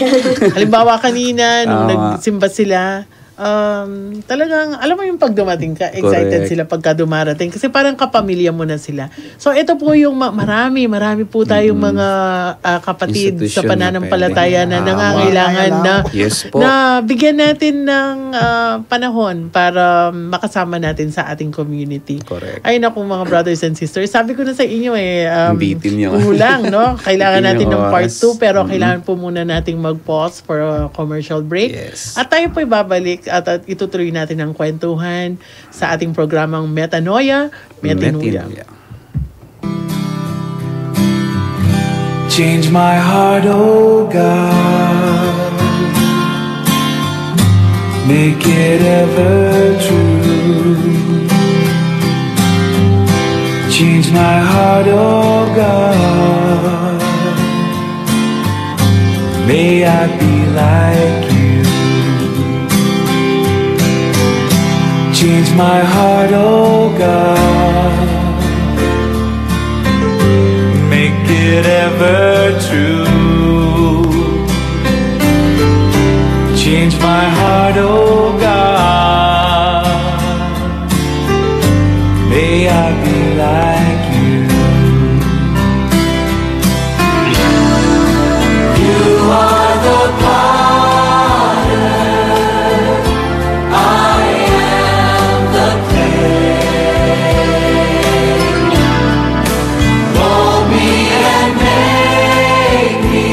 Halimbawa kanina, nung nagsimba sila, um, talagang, alam mo yung pag dumating ka, excited Correct. sila pagka dumarating. Kasi parang kapamilya mo na sila. So, ito po yung ma-, marami, marami po tayong Mm-mm. mga, ah, kapatid sa Institution na pananampalataya pwede. na Ah, nangangailangan Nangangailangan. na, Yes po. na bigyan natin ng, ah, panahon para makasama natin sa ating community. Correct. Ay, naku, mga brothers and sisters, sabi ko na sa inyo eh, um, Bitin yung kulang, no? Kailangan Bitin natin yung ng part oras. two, pero Mm-mm. kailangan po muna nating mag-pause for a commercial break. Yes. At tayo po'y babalik at, at itutuloy natin ang kwentuhan sa ating programang Metanoia, Metinuya. Metinuya. Change my heart, oh God. Make it ever true. Change my heart, oh God. May I be like you. Change my heart, oh God. Make it ever true. Change my heart, oh God. May I be like you. You are the potter, I am the clay. Mold me and make me.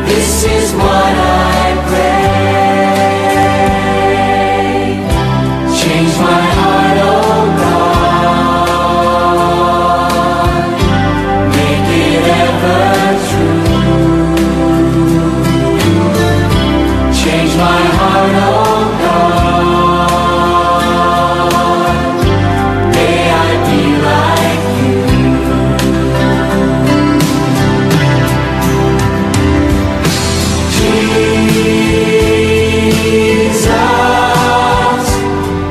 This is what I pray. Change my heart, oh God. Make it ever true. Change my heart, oh God. May I be like you. Jesus,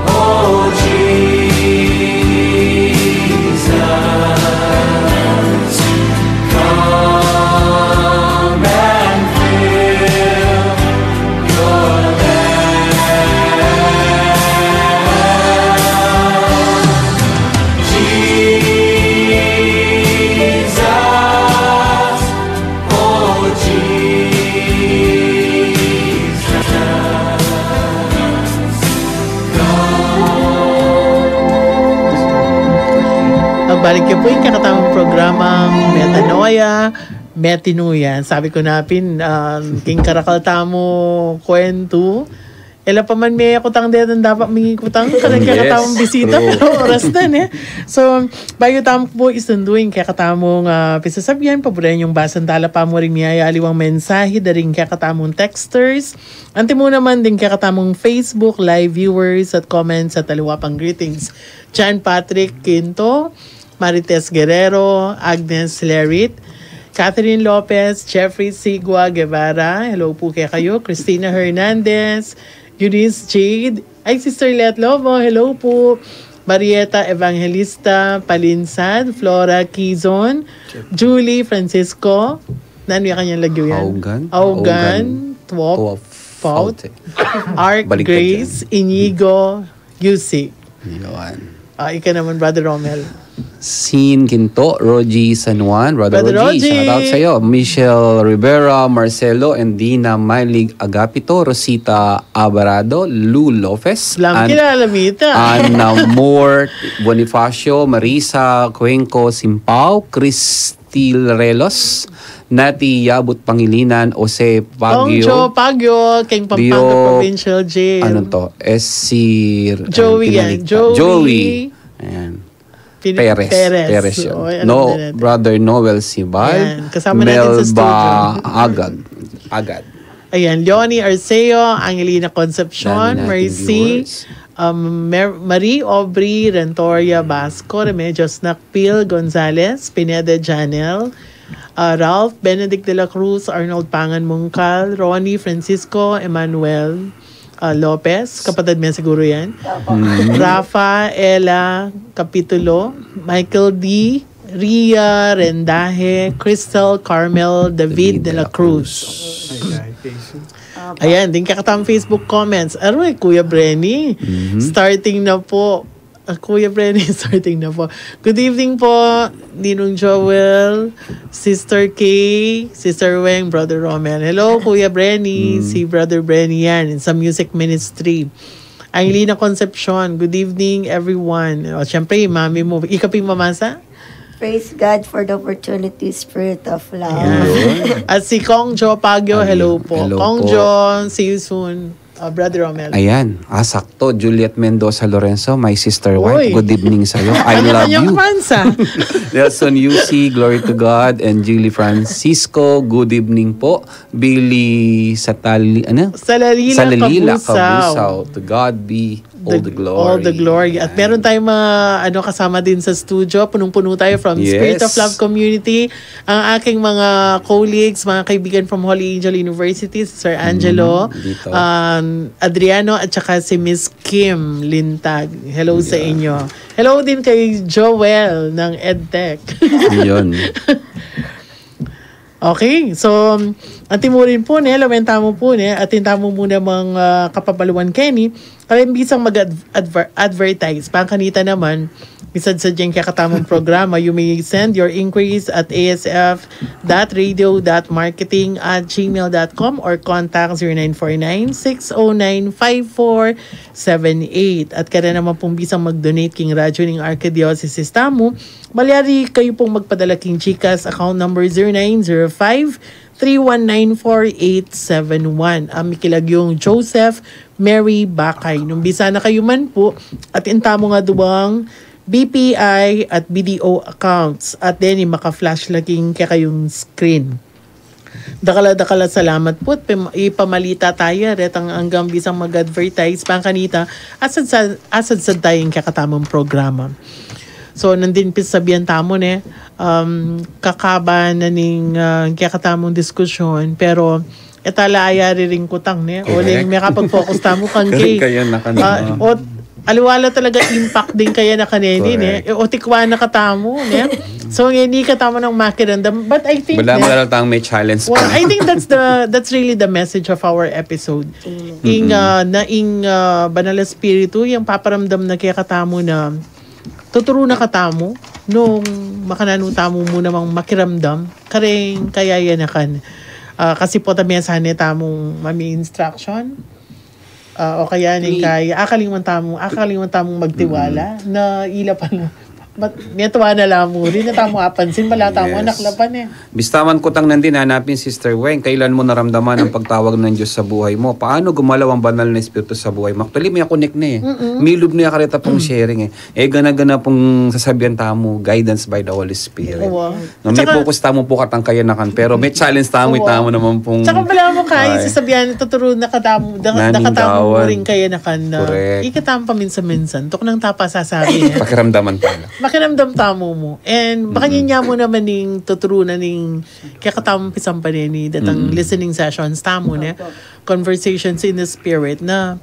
oh Jesus, come and fill your land. Jesus, oh Jesus, come. Pagbalik ke pu king kekatamung programang Metanoia, Metinuya. Sabi ku na pin, um, king karakal tamung kwentu, e la pa man mekutang detan dapat mingikutang, karing Yes, kekatamung bisita, true. Pero oras na, e. So, bayu tamu pu isundu ing kekatamung, ah, pisasabyan, paburen yung basang talapa mu ring miyayaliwang mensahe da ring kekatamung texters. Antimo naman ding kekatamung Facebook live viewers at comments at aliwa pang greetings. John Patrick Quinto, Marites Guerrero, Agnes Lerit, Catherine Lopez, Jeffrey Sigua Guevara, hello pu kekayu, Christina Hernandez, Eunice Jade, ay, Sister Let Lobo, hello pu, Marieta Evangelista Palinsad, Flora Kizon, Julie Francisco, nanu ya kanyang lagyu yan? Augan? Augan, Augan, Twop, Twop, Faut, Faut. Ark Baligtad Grace, yan. Inigo, Yusi. Yun. Ah, ika naman, Brother Romel. Sin Quinto, Rogie San Juan, Brother Brother Rogie, Rogie. Shout out sa'yo. Michelle Rivera, Marcelo, and Dina Mylig Agapito, Rosita Abarado, Lou Lopez, Lam An-, kilala mita. Ana Moore Bonifacio, Marisa Cuenco Simpao, Christy Relos, Nati Yabut Pangilinan, Jose Pagyo, Ongcho Pagyo, king Pampanga Dio, Provincial Jail. Ano to? S C, Joey ano, yan. Pinalita. Joey. Joey. Ayan. Pin-, Perez. Perez. Perez yun. Oo, alam No, na natin. Brother Noel Sibal. Ayan. Kasama natin sa Melba studio. Agag. Agad. Ayan, Leonie Arceo, Angelina Concepcion, Dami nating Mercy, viewers. um, Mer-, Marie Aubrey, Rentoria Basco, Remedios Nakpil Gonzalez, Pineda Janel, ah, Ralph Benedict de la Cruz, Arnold Pangan Mungkal, Ronnie Francisco Emmanuel, ah, Lopez, kapatid me siguro yan. Mm. Rafa, Ella, Capitulo, Michael D, Ria Rendaje, Crystal, Carmel, David David de la de la Cruz. Cruz. Ay, ay, Casey. Ayan, ding kekatamung Facebook comments. Aruy, Kuya Brenny. Starting na po. Ah, Kuya Brenny, starting na po. Good evening po, Ninong Joel, Sister Kay, Sister Weng, Brother Romel. Hello, Kuya Brenny. Si Brother Brenny yan. It's a music ministry. Angelina Concepcion, good evening, everyone. O, syempre, mami mo. Ika ping mamasa? Praise God for the opportunity, Spirit of Love. Ayan. At si Kong Jo Pagyo, hello po. Hello Kong po. Jo, see you soon. Uh, Brother Romel. Ayan, ah, sakto. Juliet Mendoza Lorenzo, my sister wife, Uy. Good evening sa'yo. I love Kanya-kanyang you. Fans, ah. Nelson U C, glory to God, and Julie Francisco, good evening po. Billy Satali, ano? Salalila, Salalila Kabusaw. To God be all the, glory. All the glory. At meron tayong mga ano, kasama din sa studio. Punong-puno tayo from Spirit of Yes. Love Community. Ang aking mga colleagues, mga kaibigan from Holy Angel University, si Sir Angelo, Mm, dito. um, Adriano, at saka si Miss Kim Lintag. Hello sa inyo. Hello din kay Joel ng EdTech. Yun. Okay, so, um, atin mu rin po, ne, lawen tamu po, ne, atin tamu muna mang, ah, kapabaluan keni, karin bisang mag-advertise. Pangkanita naman, bisad sa dyan kaya katamang programa, you may send your inquiries at A S F dot radio dot marketing at gmail dot com or contact zero nine four nine, six oh nine, five four seven eight. At kaya naman pong bisang mag-donate king radyo ning Archdiocese tamu, malyari kayu pong magpadala king GCash account number zero nine zero five three one nine four eight seven one. Ang mikilagyong Joseph Mary Bakay. Nung bisa na kayu man po, atin tamu nga duwang B P I at B D O accounts. At then, maka-flash laging kekayung screen. Dakala-dakala salamat po. Pim- Ipamalita tayo, retang anggang bisang mag-advertise. Pangkanita, asad sa, asad sa tayong kakatamang programa. So, nandin pisabihan tamu, ne, um, kakaba na ning, ah, kakatamang diskusyon, pero etala ayari ring kutang, ne? O Correct. ling, may kapag-focus tamu kang kay. Kaya na ka Ah, na. O, aliwala talaga impact din kaya na kanini, ne? Correct. E, o tikwa na katamu, ne? So, ngayon, di katamu ng makiramdam. But I think, Wala ne, mo lang tang may challenge well, pa. I think that's the that's really the message of our episode. Ing, ah, na ing, ah, Banal Espiritu, yung paparamdam na kaya katamu na tuturu na katamu nung makananu tamu mu namang makiramdam. Karing kaya yan akan. Ah, kasi po, tabi sana tamung mami instruction. Ah, o kaya ning kaya, akaling man tamu, akaling man tamung magtiwala na ila pala. Mat-, may tuwa na lang mu rin na tamu apansin, wala tamu Yes. anak laban e. Bista man kutang nandin, hanapin, Sister Weng, kailan mo naramdaman ang pagtawag ng Diyos sa buhay mo? Paano gumalaw ang banal na espiritu sa buhay mo? Actually, may connect na e. Milub na kareta pong sharing e. E gana-gana pong sasabihan tamu, guidance by the Holy Spirit. Oo. Na may focus tamu po katang kayanakan, pero may challenge tamu, Oo. Tamu naman pong... Tsaka pala mo kaya, Ay. Sasabihan, tuturu na katamu, da- Naning nakatamu tawan. Rin kayanakan na. Correct. Ikatam paminsan-minsan, tuknang tapa sasabi e. Pakiramdaman pala. Makiramdam tamu mu. And baka niya mu naman ning tuturu na ning kaya katamu pisampaneni, datang listening sessions tamu, ne? Conversations in the Spirit na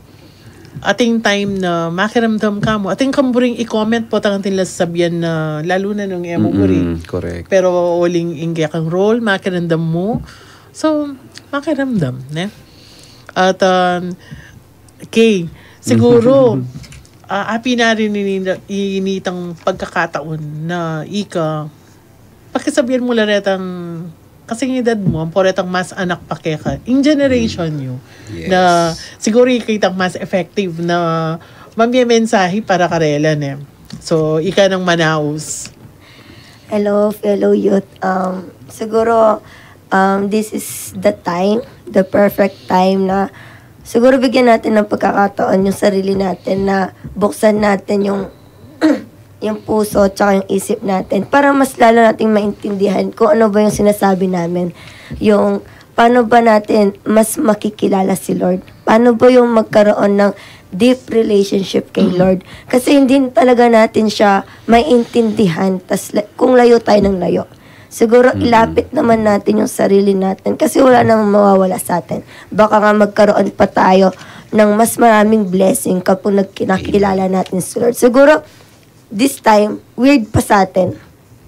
ating time na makiramdam ka mu. Ating kamburing i-comment po tang ating lasasabihan na lalo na nung emo mu rin. Mm, correct. Pero uling ingge kang role, makiramdam mu. So, makiramdam, ne? At, um, okay, siguro, ah, api na rin ini-, initang pagkakataon na ika, pakisabihan mu la retang, kasi ng edad mu, ang poretang mas anak pa keka. In generation nyo, Yes. na siguro ikitang mas effective na mamie mensahe para karela, ne? So, ika nang manaus. Hello, fellow youth. Um, siguro, um, this is the time, the perfect time na siguro bigyan natin ng pagkakataon yung sarili natin na buksan natin yung yung puso at saka yung isip natin para mas lalo nating maintindihan kung ano ba yung sinasabi namin. Yung paano ba natin mas makikilala si Lord? Paano ba yung magkaroon ng deep relationship kay Lord? Kasi hindi talaga natin siya maintindihan tas la- kung layo tayo ng layo. Siguro ilapit naman natin yung sarili natin kasi wala namang mawawala sa atin. Baka nga magkaroon pa tayo ng mas maraming blessing kapag nagkinakilala natin si Lord. Siguro, this time, weird pa sa atin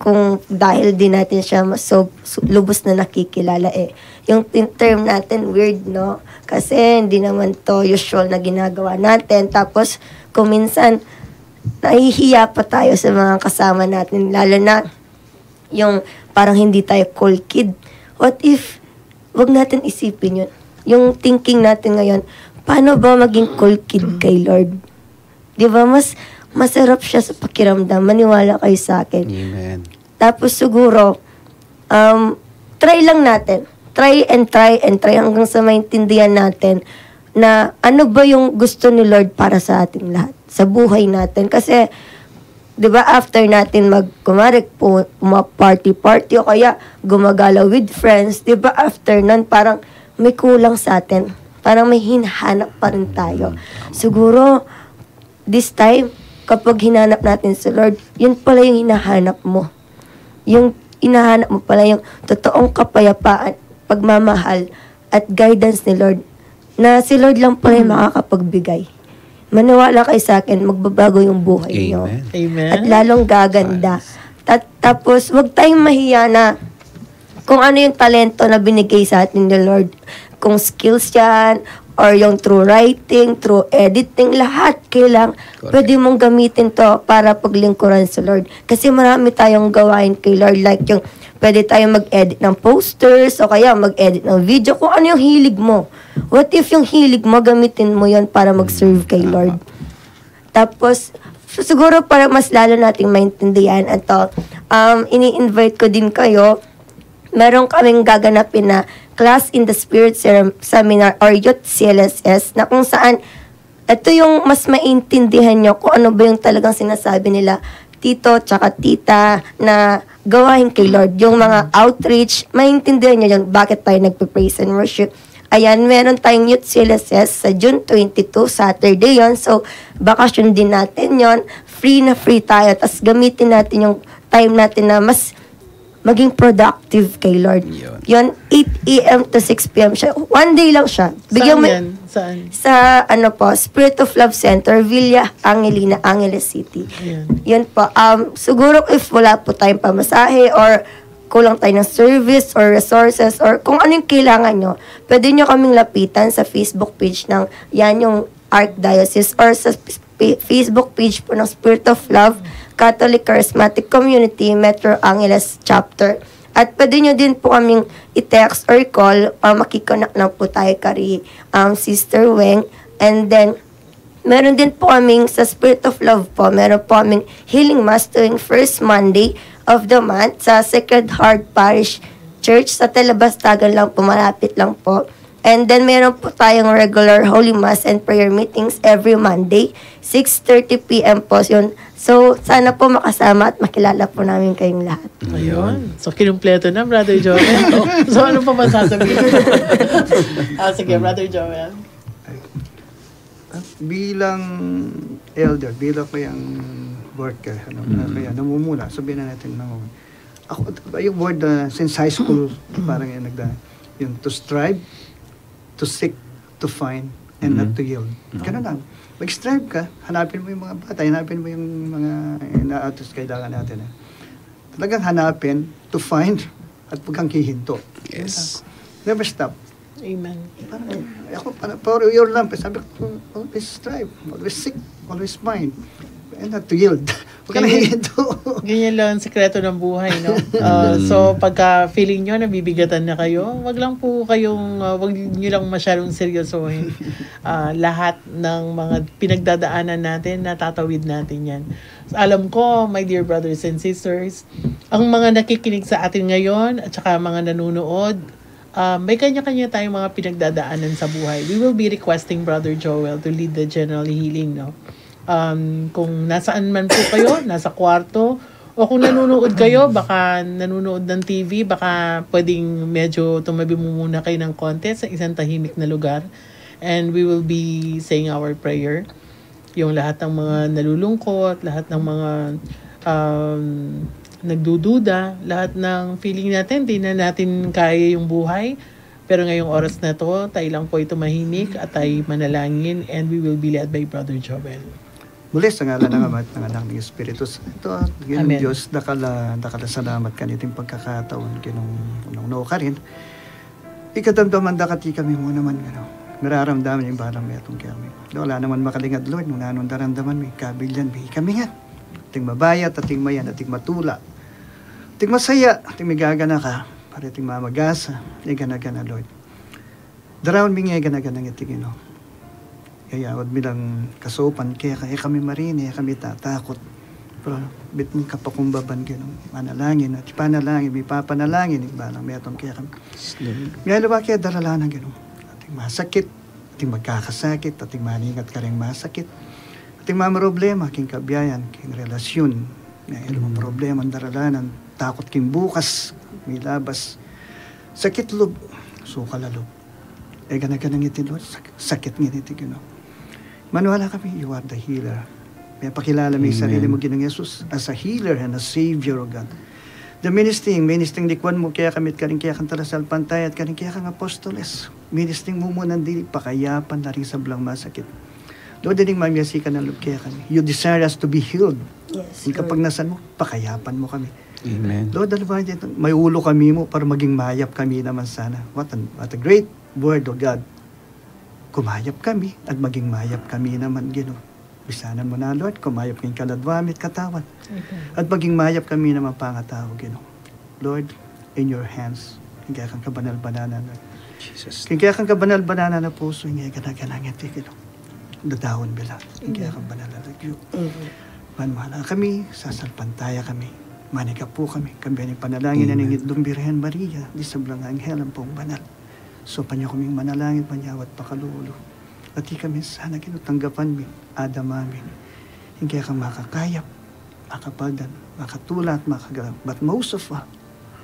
kung dahil di natin siya mas so, su- lubos na nakikilala eh. Yung tin- term natin, weird, no? Kasi hindi naman 'to usual na ginagawa natin. Tapos kung minsan nahihiya pa tayo sa mga kasama natin, lalo na yung parang hindi tayo cool kid. What if, wag natin isipin yun. Yung thinking natin ngayon, paano ba maging cool kid kay Lord? Di ba, mas masarap siya sa pakiramdam. Maniwala kayo sa akin. Amen. Tapos siguro, um, try lang natin. Try and try and try hanggang sa maintindihan natin na ano ba yung gusto ni Lord para sa ating lahat, sa buhay natin. Kasi, di ba, after natin mag, kumari, pu- party-party o kaya gumagala with friends, di ba, after nun, parang may kulang sa atin. Parang may hinahanap pa rin tayo. Siguro, this time, kapag hinanap natin si Lord, yun pala yung hinahanap mo. Yung hinahanap mo pala yung totoong kapayapaan, pagmamahal, at guidance ni Lord. Na si Lord lang pala yung makakapagbigay. Maniwala kayo sa akin, magbabago yung buhay niyo. Amen. Amen. At lalong gaganda. Tat- tapos, wag tayong mahiya na kung ano yung talento na binigay sa atin ni Lord. Kung skills yan, or yung through writing, through editing, lahat kailang pwede mong gamitin 'to para paglingkuran sa Lord. Kasi marami tayong gawain kay Lord. Like yung pwede tayong mag-edit ng posters o kaya mag-edit ng video. Kung ano yung hilig mo. What if yung hilig mo, gamitin mo yon para mag-serve kay Lord? Tapos, siguro para mas lalo nating maintindihan ito, um, ini-invite ko din kayo. Meron kaming gaganapin na Class in the Spirit Ser- Seminar or Youth C L S S na kung saan ito yung mas maintindihan nyo kung ano ba yung talagang sinasabi nila tito tsaka tita na gawain kay Lord. Yung mga outreach, maintindihan nyo yung bakit tayo nagpe-praise and worship. Ayan, meron tayong Youth C L S S sa June twenty-two, Saturday yon. So, bakasyon din natin yon. Free na free tayo. Tapos gamitin natin yung time natin na mas maging productive kay Lord. Yun. Yon, eight a.m. to six p.m. siya. One day lang siya. Saan mo yan? Saan? Sa, ano po, Spirit of Love Center, Villa Angelina, Angeles City. Ayan. Yun po. Um, siguro if wala po tayong pamasahe or kulang tayo ng service or resources or kung ano yung kailangan nyo, pwede nyo kaming lapitan sa Facebook page ng yan yung Archdiocese or sa p- Facebook page po ng Spirit of Love Catholic Charismatic Community Metro Angeles Chapter. At pwede nyo din po kaming i-text or i-call, uh, makikonnect na po tayo kari, um, Sister Weng. And then, meron din po kaming sa Spirit of Love po, meron po kaming healing mass tuwing first Monday of the month sa Sacred Heart Parish Church sa Talabastagan lang po, malapit lang po. And then meron po tayong regular Holy Mass and prayer meetings every Monday, six thirty p.m. po yun. So, sana po makasama at makilala po namin kayong lahat. Ayun. So, kinumpleto na, Brother Joel. So, ano pa ba sasabihin? Ah, sige, Brother Joel. Bilang elder, bilang kayang worker, ano, kaya namumuna, sabihin na natin namumuna. Ako, yung word na since high school, parang yung nagda, yung to strive, to seek, to find, and not to yield. Ganun lang. Mag-strive ka, hanapin mo yung mga bata, hanapin mo yung mga inaatos kailangan natin. Eh. Talagang hanapin, to find, at huwag kang hihinto. Yes. Never stop. Amen. Parang, ako, parang, for your lamp, sabi ko, always strive, always seek, always find, and not to yield. Huwag ka na Ganyan. hihinto. Ganyan lang ang sikreto ng buhay, no? Uh, so, pagka feeling nyo nabibigatan na kayo, wag lang po kayong, uh, wag nyo lang masyadong seryosohin. Uh, lahat ng mga pinagdadaanan natin, natatawid natin yan. Alam ko, my dear brothers and sisters, ang mga nakikinig sa atin ngayon at saka mga nanonood, ah, may kanya-kanya tayong mga pinagdadaanan sa buhay. We will be requesting Brother Joel to lead the general healing, no? Um, kung nasaan man po kayo, nasa kwarto, o kung nanonood kayo, baka nanonood ng T V, baka pwedeng medyo tumabi mo muna kayo ng konti sa isang tahimik na lugar. And we will be saying our prayer. Yung lahat ng mga nalulungkot, lahat ng mga um, nagdududa, lahat ng feeling natin, di na natin kaya yung buhay. Pero ngayong oras na to, tayo lang po ay tumahimik at tayo manalangin, and we will be led by Brother Joel. Muli sa ngalan ng Ama at ng Anak ng Espiritu Santo, Ginong Amen. Diyos, dakal a, dakal a salamat kaniting pagkakataon, Ginong, Ginong no karin. Ikadamdaman da kati kami mo naman, ano, miraramdaman ing balang metung kekami. Lord, ala naman makalingad, Lord, nung nanung daramdaman mi, kabilyan mi, ikami ngan. Ating mabayat, ating mayan, ating matula, ating masaya, ating migaganaka, para ating mamagasa, e gana-gana, Lord. Daraun mi ngan e gana-gana ing iti, Ginu. Kaya, awad mi lang kasaupan keka, e kami marini, e kami tatakut. Pero, bit mung kapakumbaban, Ginu, manalangin, at panalangin, mipapanalangin, ing balang metung kekami. Yes, Lord. Miyaluwa ke daralanan, Ginu. Ating masakit, ating magkakasakit, ating maningat karing masakit, ating mamroblema king kabiayan, king relasyun. Miyaluwa Mm. problema daralanan, takut king bukas, milabas. Sakit lub, sukal a lub. E gana-gana ing iti, Lord, sak-, sakit ngeni iti, Ginu. Maniwala kami, you are the healer. Mipakilala mi ing sarili Amen. mu, Ginung Jesus, as a healer and a savior, O God. The ministering, ministering likuan mu kekami at karing kekang talasalpantaya at karing kekang apostoles. Ministering mu muna dili, pakayapan na ring sablang masakit. Lord, ding mamiasikan a lub kekami. You desire us to be healed. Yes, Ing Lord. kapagnasan mu, pakayapan mu kami. Amen. Lord, alam mo, may ulo kami mu para maging mayap kami naman sana. What a, what a great word, O God. Kumayap kami at maging mayap kami naman, Ginu. Bisanan mu na, Lord, kumayap king kaladwa mi at katawan. Amen. At maging mayap kami naman pangatau, Ginu. Lord, in your hands, king kekang kabanal-banalan, Lord. Jesus. King kekang kabanal-banalan a pusu, ing e gana-gana ing iti, Ginu. Dadaun mi la, king Amen. kekang banal a lagyu. Amen. Maniwala kami, sasalpantaya kami, manikapu kami, kambe ning panalangin na ning Amen. Idlung Birhen Maria, ding sablang anghel ampong banal. Saupan yu kaming manalangin, manyawad pakalulu. At ikami sana, Ginu, tanggapan mi, adama mi. Ing kekang makakayap, makapagdan, makatula at makagalang. But most of all,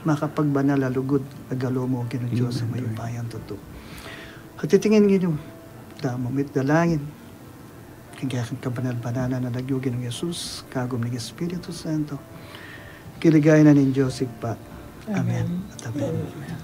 makapagbanal a lugud, a galo mu, Ginu Dios, a Amen. mayupayang tutu. At iti ngeni, Ginu, damu mi't dalangin. King kekang kabanal-banalan a lagyu, Ginung Jesus, kagum ning Espiritu Santo. King ligaya na ning Dios Ibpa. Amen. Amen. At amen. Amen.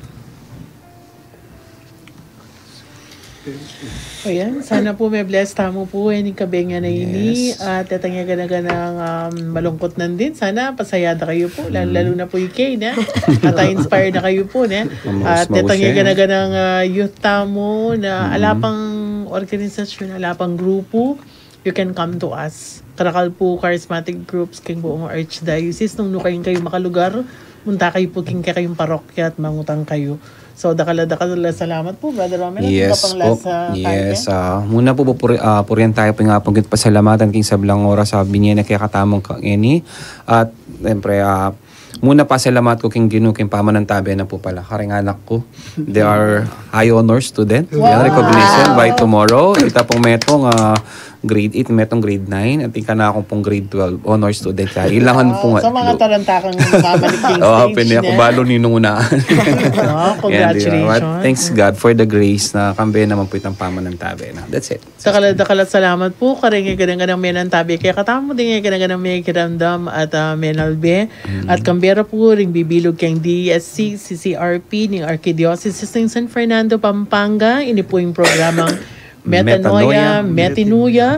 O yan, sana po me-bless tamu po, e, ning kabengan a ini. Yes. At detang e gana-ganang, um, malungkut nandin, sana pasaya da kayu po, lalo, Mm. lalo na po i Kay, ne? At, ah, inspire na kayu po, ne? Maus-, At detang e maus-, e. gana-ganang, ah, youth tamu na Mm. ala pang organisasyun, ala pang grupu, you can come to us. Karakal po charismatic groups king buung archdiocese, nung nu kayu ing kayu makalugar, munta kayu po king kekayung parokya at mangutang kayu. So, dakal a, dakal a salamat po, Brother Romel. At Yes ing kapang po. last, ah, Yes, card, e? ah, muna po, pupuri-, ah, purian tayu po ing apung king pasalamatan king sablang oras a binie na kekatamu ngeni. At, siyempre, ah, muna pasalamat ku king Ginu king pamanantabe na po pala karing anak ku. They are high honor student. Wow. Yan, recognition by tomorrow. Ita pung metung, ah, grade eight, metung grade nine, at ing kanakung pung grade twelve, honor student ya. Ilangan Wow. po nga. So, mga Lu- tarantakang mamalik king Oh, stage pwede ako niya. Balo ninung unaan. Wow, Yan, di ba? But congratulations. thanks God for the grace na kambe naman po itang pamanantabe na. That's it. Dakal a, dakal a salamat po, karing e gana-ganang menantabe kekatamu, ding e gana-ganang mekiramdam at, ah, menalbe. Mm. At kambe ra po ring bibilug keng D S C, C C R P, ning Archdiocese ning San Fernando, Pampanga, ini po ing programang Metanoia, Metanoia, Metinoia,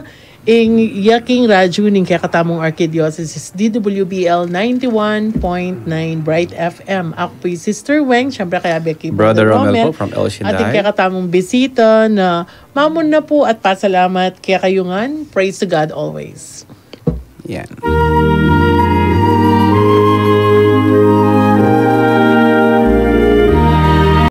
ing yaking radyu ning kekatamung Archdiocese, D W B L ninety-one point nine Bright F M. Ako po i Sister Weng, siyempre kaya beki Brother Brother Romel Romel po from El Shaddai. At ing kekatamung bisita na mamun na po at pasalamat kekayu ngan. Praise to God always. Yan.